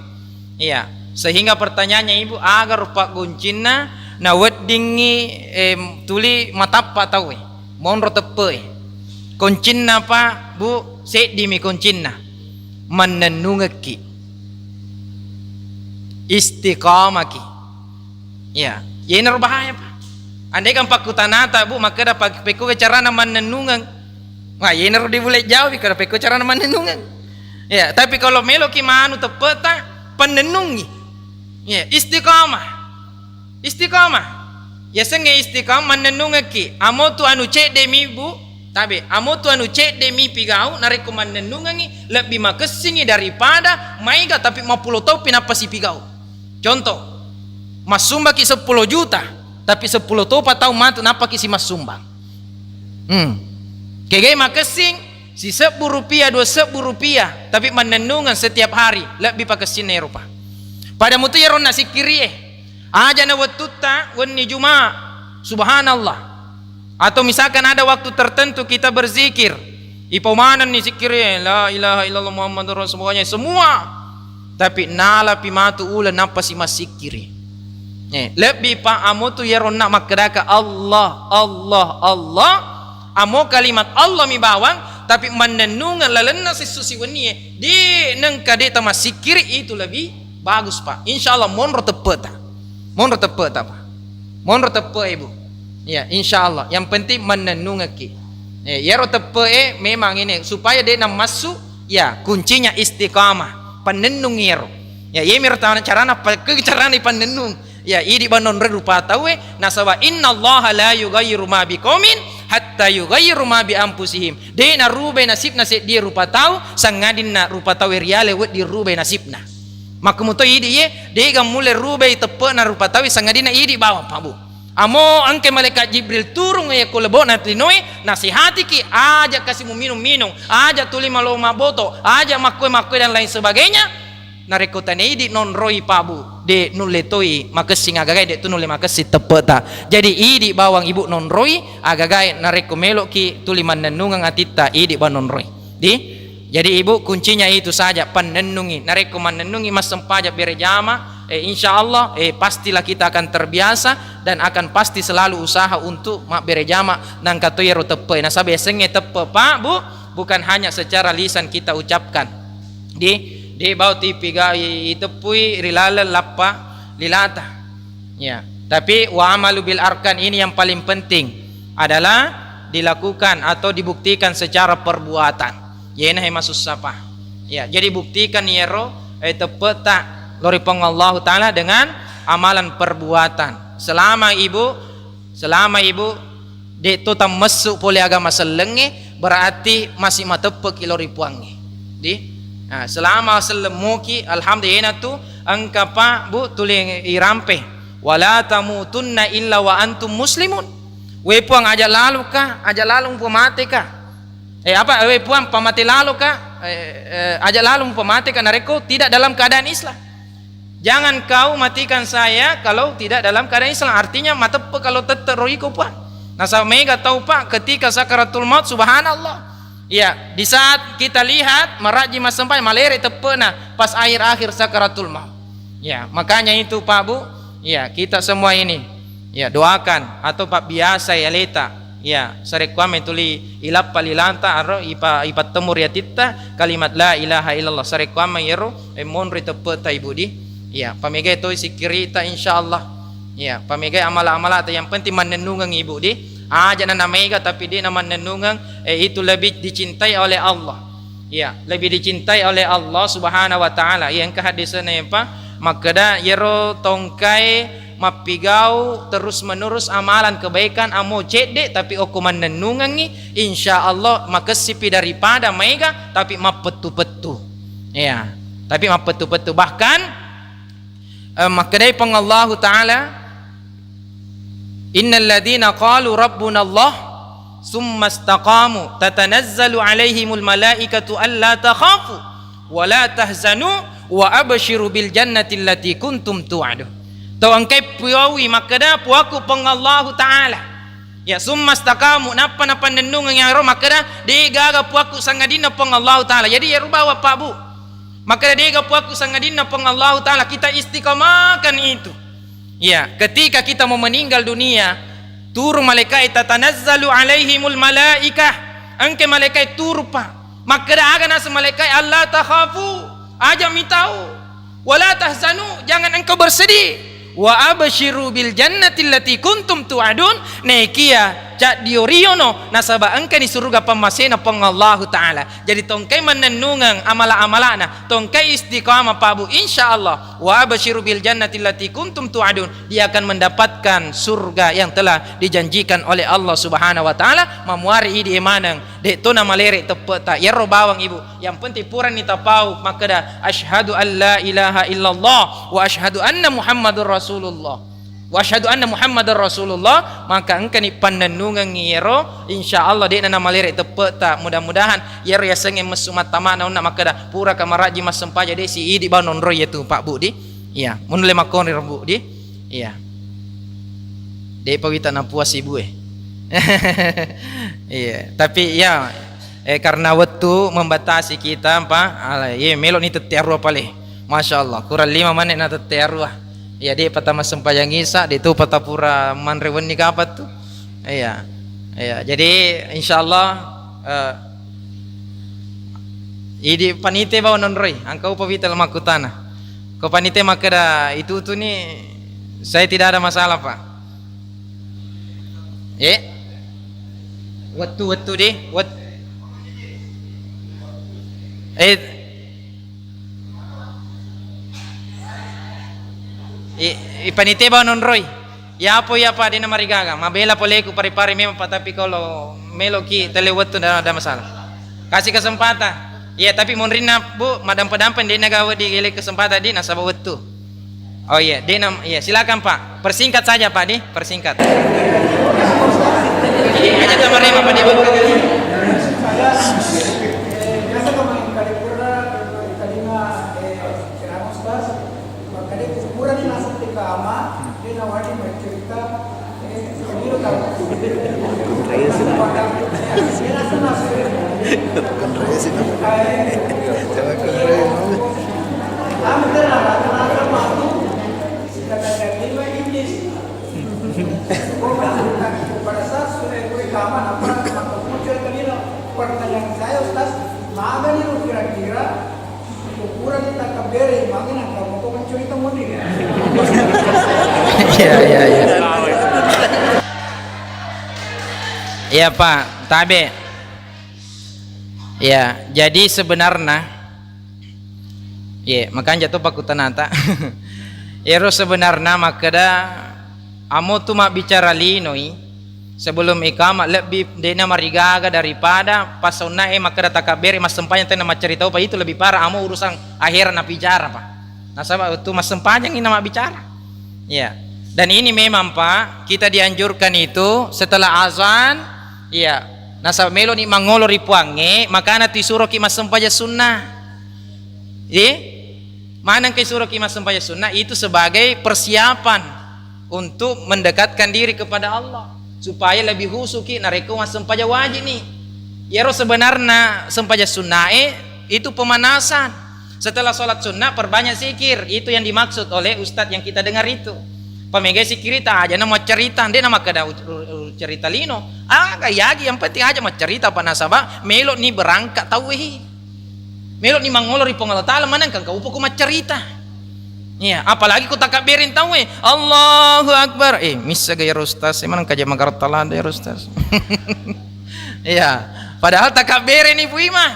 Iya. Sehingga pertanyaannya ibu, aga rupa guncinna naweddingngi, em, tuli matappa tauwe. Monro teppe'e. Kuncinna, Pak, Bu, seddimi kuncinna. Mannennungekki. Istiqamaki. Iya, yenaro bahaya, Pak. Andai kan pakkutanata, Bu, makkeda, "Pak, pekko carana mannennungeng?" Wah, yenaro dibule jawab, kada pekko carana mannennungeng. Ya, tapi kalau meloki manu teppeta, pannennungi. Ya, istiqamah. Istiqamah. Yasengnge istiqamah, mannennungekki. Amo tu anu cedde mi, Bu, tabe. Amo tu anu cedde mi pigau, narekko mannennungengi, lebbi makessingi daripada maega tapi mappulo tau pinappa sipigau. Contoh, massumbaki seppulo juta, tapi seppulo topa tau matu nappaki si massumbang. Hmm. Kegai makessing, sisebbu rupiah, dua sebbu rupiah, tapi mannennungeng setiap hari, lebbi pakessinna ero, Pak. Pada mutu ero na sikkiri e. Aja na wettutta wenni Juma, subhanallah. Atau misalkan ada waktu tertentu kita berzikir, ipau manenni sikkiri e, la ilaha illallah Muhammadur Rasulullah, semua. Tapi nalapi matu uleng nappa si massikkiri. Eh, lebbi pa amo tu iyaro onna makkedaka Allah, Allah, Allah. Amo kalimat Allah mi bawang, tapi mannennungeng lalenna sessu siwennie, de nengka de tamassikkiri, itu lebih bagus, Pak. Insya Allah monro teppeta. Monro teppeta, Pak. Monro teppe, Ibu. Ya, insya Allah. Yang penting mannennungekki. Eh, iyaro teppe e memang ini supaya de nammassu, ya, kuncinya istiqamah. Pannennung iyaro. Ya, iyemiro carana, pakkegi carana pannennung. Ya, idi banonroi rupa tauwe, nasaba innallaha la yughayyiru ma biqaumin hatta yughayyiru ma bi anfusihim. De narubai nasibna seddie rupa tau, sangadinna rupa tauwe riale wedding rubai nasibna. Makkemuto idi ye, dega mulle rubai teppe'na rupa tauwe, sangadinna idi bawang, Pak, Bu. Amo engke malaikat Jibril turung yakko lebo'na linoe, nasihatiki, aja kasi muminung-minung, aja tuli malo mabboto, aja makkoe-makkoe dan lain sebagainya. Narekko tania idi nonroi, Pak, Bu, de nulle toi makessing agagae, de tu nulle makessing teppe'ta. Jadi idi bawang Ibu nonroi agagae, narekko meloki tuli mannennungeng atitta, idi bawang nonroi. Di? Jadi Ibu, kuncinya itu saja, pannennungi. Narekko mannennungi massempajang berejama, eh, insya Allah, eh, pastilah kita akan terbiasa dan akan pasti selalu usaha untuk mabberejama nangka to iyaro teppe. Nasaba yasengnge teppe, Pak, Bu, bukan hanya secara lisan kita ucapkan. Di, de bau tipiga i-, iteppui ri laleng lappa lilata. Ya, tapi wa amalu bil arkan ini yang paling penting adalah dilakukan atau dibuktikan secara perbuatan. Yena he masussa, Pak. Ya, jadi buktikan iyaro, eh, teppe'ta lao ri Puang Allahu Ta'ala dengan amalan perbuatan. Selama Ibu Selama Ibu de to tammessu pole agama sellengnge, berarti masih mateppe'ki lao ri Puangnge. Di? Nah, selama selleng moki, alhamdulillah, iyena tu engka, Pak, Bu, tuli irampe. Wala tamutunna illa wa antum muslimun. We Puang, aja laloka, aja lalo mupamateka. Eh, apa? We Puang, pamate laloka, eh, eh, aja lalo mupamateka narekko tidak dalam keadaan Islam. Jangan kau matikan saya kalau tidak dalam keadaan Islam. Artinya, mateppe kalau tette ro iko, Puang. Nasaba mega tau, Pak, ketika sakaratul maut, subhanallah. Ya, di saat kita lihat, maraji massempajang, malere teppe'na pas akhir-akhir sakaratul maut. Ya, makanya itu, Pak, Bu, ya, kita semua ini, ya, doakan atau pabbiasai aleta. Ya, sarekkuammeng tuli ilappa lilata, aro ipa-, ipattemu ri atitta kalimat la ilaha illallah. Sarekkuammeng iyaro, eh, monri teppe'ta, Ibu, di. Ya, pamegai toi sikkirita, insya Allah. Ya, pamegai amala-amalata, yang penting mannennungeng, Ibu, di. Aja na namega tapi de namannennungeng, eh, itu lebih dicintai oleh Allah. Ya, lebih dicintai oleh Allah Subhanahu wa Ta'ala. Iya, engka hadisna, ya, Pak. Makkeda, iyaro tongkai mappigau terus-menerus amalan kebaikan, amo cedde tapi okko mannennungengngi, insya Allah makessipi daripada maega tapi mappettu-pettu. Ya, tapi mappettu-pettu. Bahkan, eh, makkedai Puang Allahu Ta'ala, "Innal ladzina qalu rabbunallah, tsumma istaqamu, tatanazzalu alaihimul malaikatu alla takhafu, wa la tahzanu, wa absyiru bil jannati allati kuntum tu'adun." Tau engkai puawi makkeda, "Puakku Puang Allahu Ta'ala." Ya, tsumma istaqamu, nappa napannennungeng iyaro makkeda, "De gaga puakku sangadinna Puang Allahu Ta'ala." Jadi, iyaro bawa, Pak, Bu. Makkeda, "De gaga puakku sangadinna Puang Allahu Ta'ala." Kita istiqamahkan itu. Ya, ketika kita mau meninggal dunia, turun malaikat, tatanazzalu alaihimul malaikah. Engke malaikat turun, Pak. Makkeda aga naseng malaikat, "Alla takhafu, aja mitau. Wala tahzanu, jangan engkau bersedih. Wa absyiru bil jannati allati kuntum tu'adun." Nekia Caddio riono, nasaba engkani suruga pammasena Puang Allahu Ta'ala. Jadi tongkai mannennungeng amala-amalana, tongkai istiqamah, Pak Bu, insya Allah, wa absyiru bil jannati allati kuntum tu'adun, dia akan mendapatkan surga yang telah dijanjikan oleh Allah Subhanahu wa Ta'ala. Mamuari idi e maneng, de to namalere teppe'ta, iyaro bawang Ibu. Yang penting purani tapau makkeda, "Asyhadu an la ilaha illallah wa asyhadu anna Muhammadur Rasulullah. Wa asyhadu anna Muhammadar Rasulullah," maka engkani pannennungengngi iyaro, insya Allah de'na namalere teppe'ta. Mudah-mudahan iyaro yasengnge messu mattama'na onna makkeda, "Puraka marajji massempajang, de si idi bawang nonroi iyatu, Pak Bu, di." Iya, munulle makkonri ro, Bu, di. Iya. De'pa wita napuas Ibu e. Iya, tapi ya, eh, karena wettu membatasi kita, Pak. Ala, iya, melo ni tette arua pale. Masya Allah, kurang lima menit na tette arua. Iya, de'pa tamassempajang Isa, de tu patapura manre wenni kapang tu. Iya. Iya, jadi insya Allah, eh, idi panitia bawang nonroi, engka upa wita makkutana. Ko panitia makkeda itu tu ni, saya tidak ada masalah, Pak. Eh? Wettu, wettu di, wet-, eh, i, i panitia bawang nonroi. Yapo iya, Pak, de'na marigaga. Mabela poleku pare-pare memang, Pak, tapi kalau meloki tele wettu, nda, nda masalah. Kasih kesempatan. Iya, tapi monrinna, Bu, madampa-dampa de'na gawe di ele kesempatan di nasaba wettu. Oh iya, de'na, iya, silakan, Pak. Persingkat saja, Pak, di, persingkat. Aja tamarema, Pak, di. Makkeda kukurani naseng teka ama, de nawani maccarita, eh, kegiro tau. Kegiro sih. Kegiro sih. Kegiro. Anu tena rata-rata matu, silakan terima ini. Pada saat sudah gue kamar, apa, maka muncul tadi, pertanyaan saya, Ustaz, mana nih kira-kira Ukuran kita kabere, magi nang kamu kok mencuri temun ini. Iya, iya, iya. Iya, Pak, tabe. Ya, jadi sebenarnya, ya, makanya jatuh pakutanata. Ero sebenarnya makkeda Amo tu mabbicara linoi sebelum iqamah lebbi de'na marigaga daripada pas sunnae makkeda takabbere massempajang tenna maccarita upa, itu lebih parah, amo urusan akhirat nabicara, Pak. Nasaba tu massempajangi na mabbicara. Ya. Dan ini memang, Pak, kita dianjurkan itu setelah azan, ya. Nasaba meloni mangolo ri Puangnge, makana tu isuroki massempajang sunnah. Ye? Manengka isuroki massempajang sunnah itu sebagai persiapan untuk mendekatkan diri kepada Allah, supaya lebih khusyuki narekko massempajang wajib ni. Iyaro sebenarna sempajang sunnae itu pemanasan. Setelah sholat sunnah, perbanyak zikir. Itu yang dimaksud oleh ustadz yang kita dengar itu. Pamegai sikirita aja na maccarita, nde na makkeda u-, u-, u-, cerita lino. Aga yagi, yang penting aja maccarita, Pak, nasaba melo ni berangkat tauwe hi. Melo ni mangolo ri Puang Allah Taala, maneng kangka upo ku maccarita. Iya, apalagi ku takabbere tauwe, Allahu Akbar. Eh, missa ga ya Ustaz, maneng kaja magaratta lada ya Ustaz. Iya, padahal takabbere ni pui mah.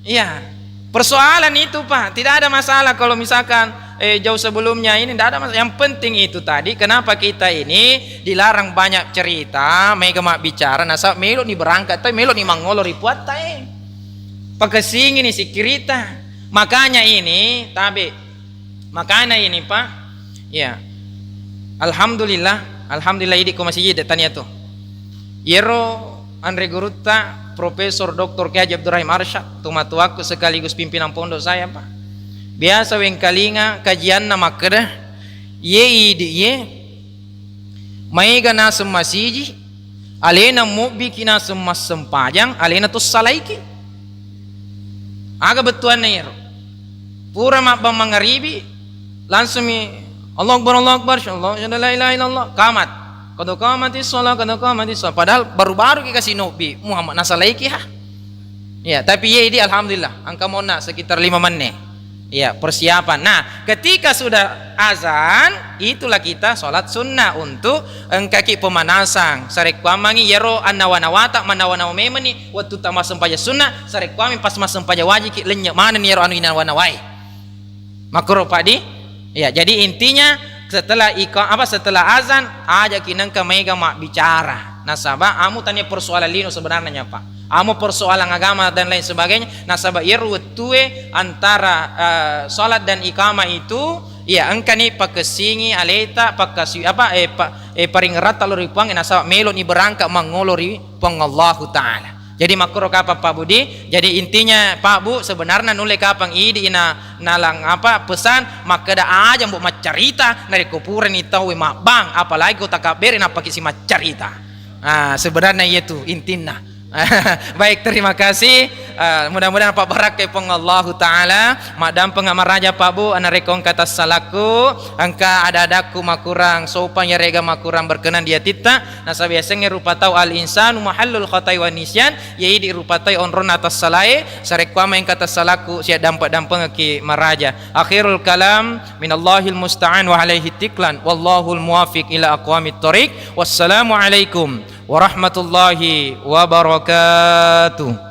Iya, persoalan itu, Pak. Tidak ada masalah kalau misalkan, eh, jauh sebelumnya ini, tidak ada masalah. Yang penting itu tadi, kenapa kita ini dilarang banyak cerita, mega mabbicara, nasaba melo ni berangkat, tapi melo ni mangolo ri puatta, eh. Pakessingi ni sikirita. Makanya ini, tabe. Makanya ini, Pak. Ya. Alhamdulillah, alhamdulillah idi ko masigi de tania tu. Yero anre gurutta Profesor Doktor Kiai Haji Abdurrahim Arsyad, tomatoakku sekaligus pimpinan pondok saya, Pak. Biasa wengkalinga kajianna makkeda, ye idi ye, maega naseng masigi, alena mobbiki naseng massempajang, alena to salaiki. Aga bettuanna iyaro? Pura mabbang mangaribi, langsungmi, "Allahu Akbar, Allahu Akbar, asyhadu an la ilaha illallah," kamat. "Qad qamatis shalah, qad qamatis shalah." Padahal baru-baru ki kasi nobbi, Muhammad nasalaiki ha. Ya, tapi ye idi alhamdulillah, engka monna sekitar lima menit. Iya, persiapan. Nah, ketika sudah azan, itulah kita sholat sunnah untuk engkaki pemanasang. Sarekkuammengngi iyaro annawa-nawata, manawa-nawa memeni wettu ta massempajang sunnah, sarekkuammengngi pas massempajang wajiki lennye manenni iyaro anu inawa-nawai. Makkoro, Pak, di? Ya, jadi intinya setelah ika-, apa, setelah azan, ajaki nengka maega mabbicara. Nasaba amu tania persoalan lino sebenarnya, Pak. Amu persoalan agama dan lain sebagainya. Nasaba iyaro wettue antara, eh, salat dan iqamah itu, ya, engkani pakessingi aleta, pakkasi-, apa, eh, pa-, eh, paringeratta lao ri Puang, nasaba meloni berangkat mangolo ri Puang Allahu Ta'ala. Jadi makkoro kapang, Pak Budi. Jadi intinya, Pak Bu, sebenarnya nulle kapang idi ina nalang apa pesan, makkeda aja mbok maccarita, narekko purani tau mabbang, apalagi ko takabbere nappaki si maccarita. Ah, sebenarnya iya tu intinna. Baik, terima kasih. Ah, mudah-mudahan apa barakkai Puang Allahu Ta'ala. Maddampeng maraja, Pak Bu, narekko engka tassalakku, engka ada-adakku makurang sopan, yarega makurang berkenan di atitta. Nasaba yasengnge rupa tau, al-insanu mahallul khatai wa nisyan, iya idi rupa tau onronna tassalae, sarekkuammengngi engka tassalakku, siaddampe-dampengekki maraja. Akhirul kalam, minallahil musta'an wa alaihi tiklan, wallahul muwafiq ila aqwamit thariq. Wassalamualaikum warahmatullahi wabarakatuh.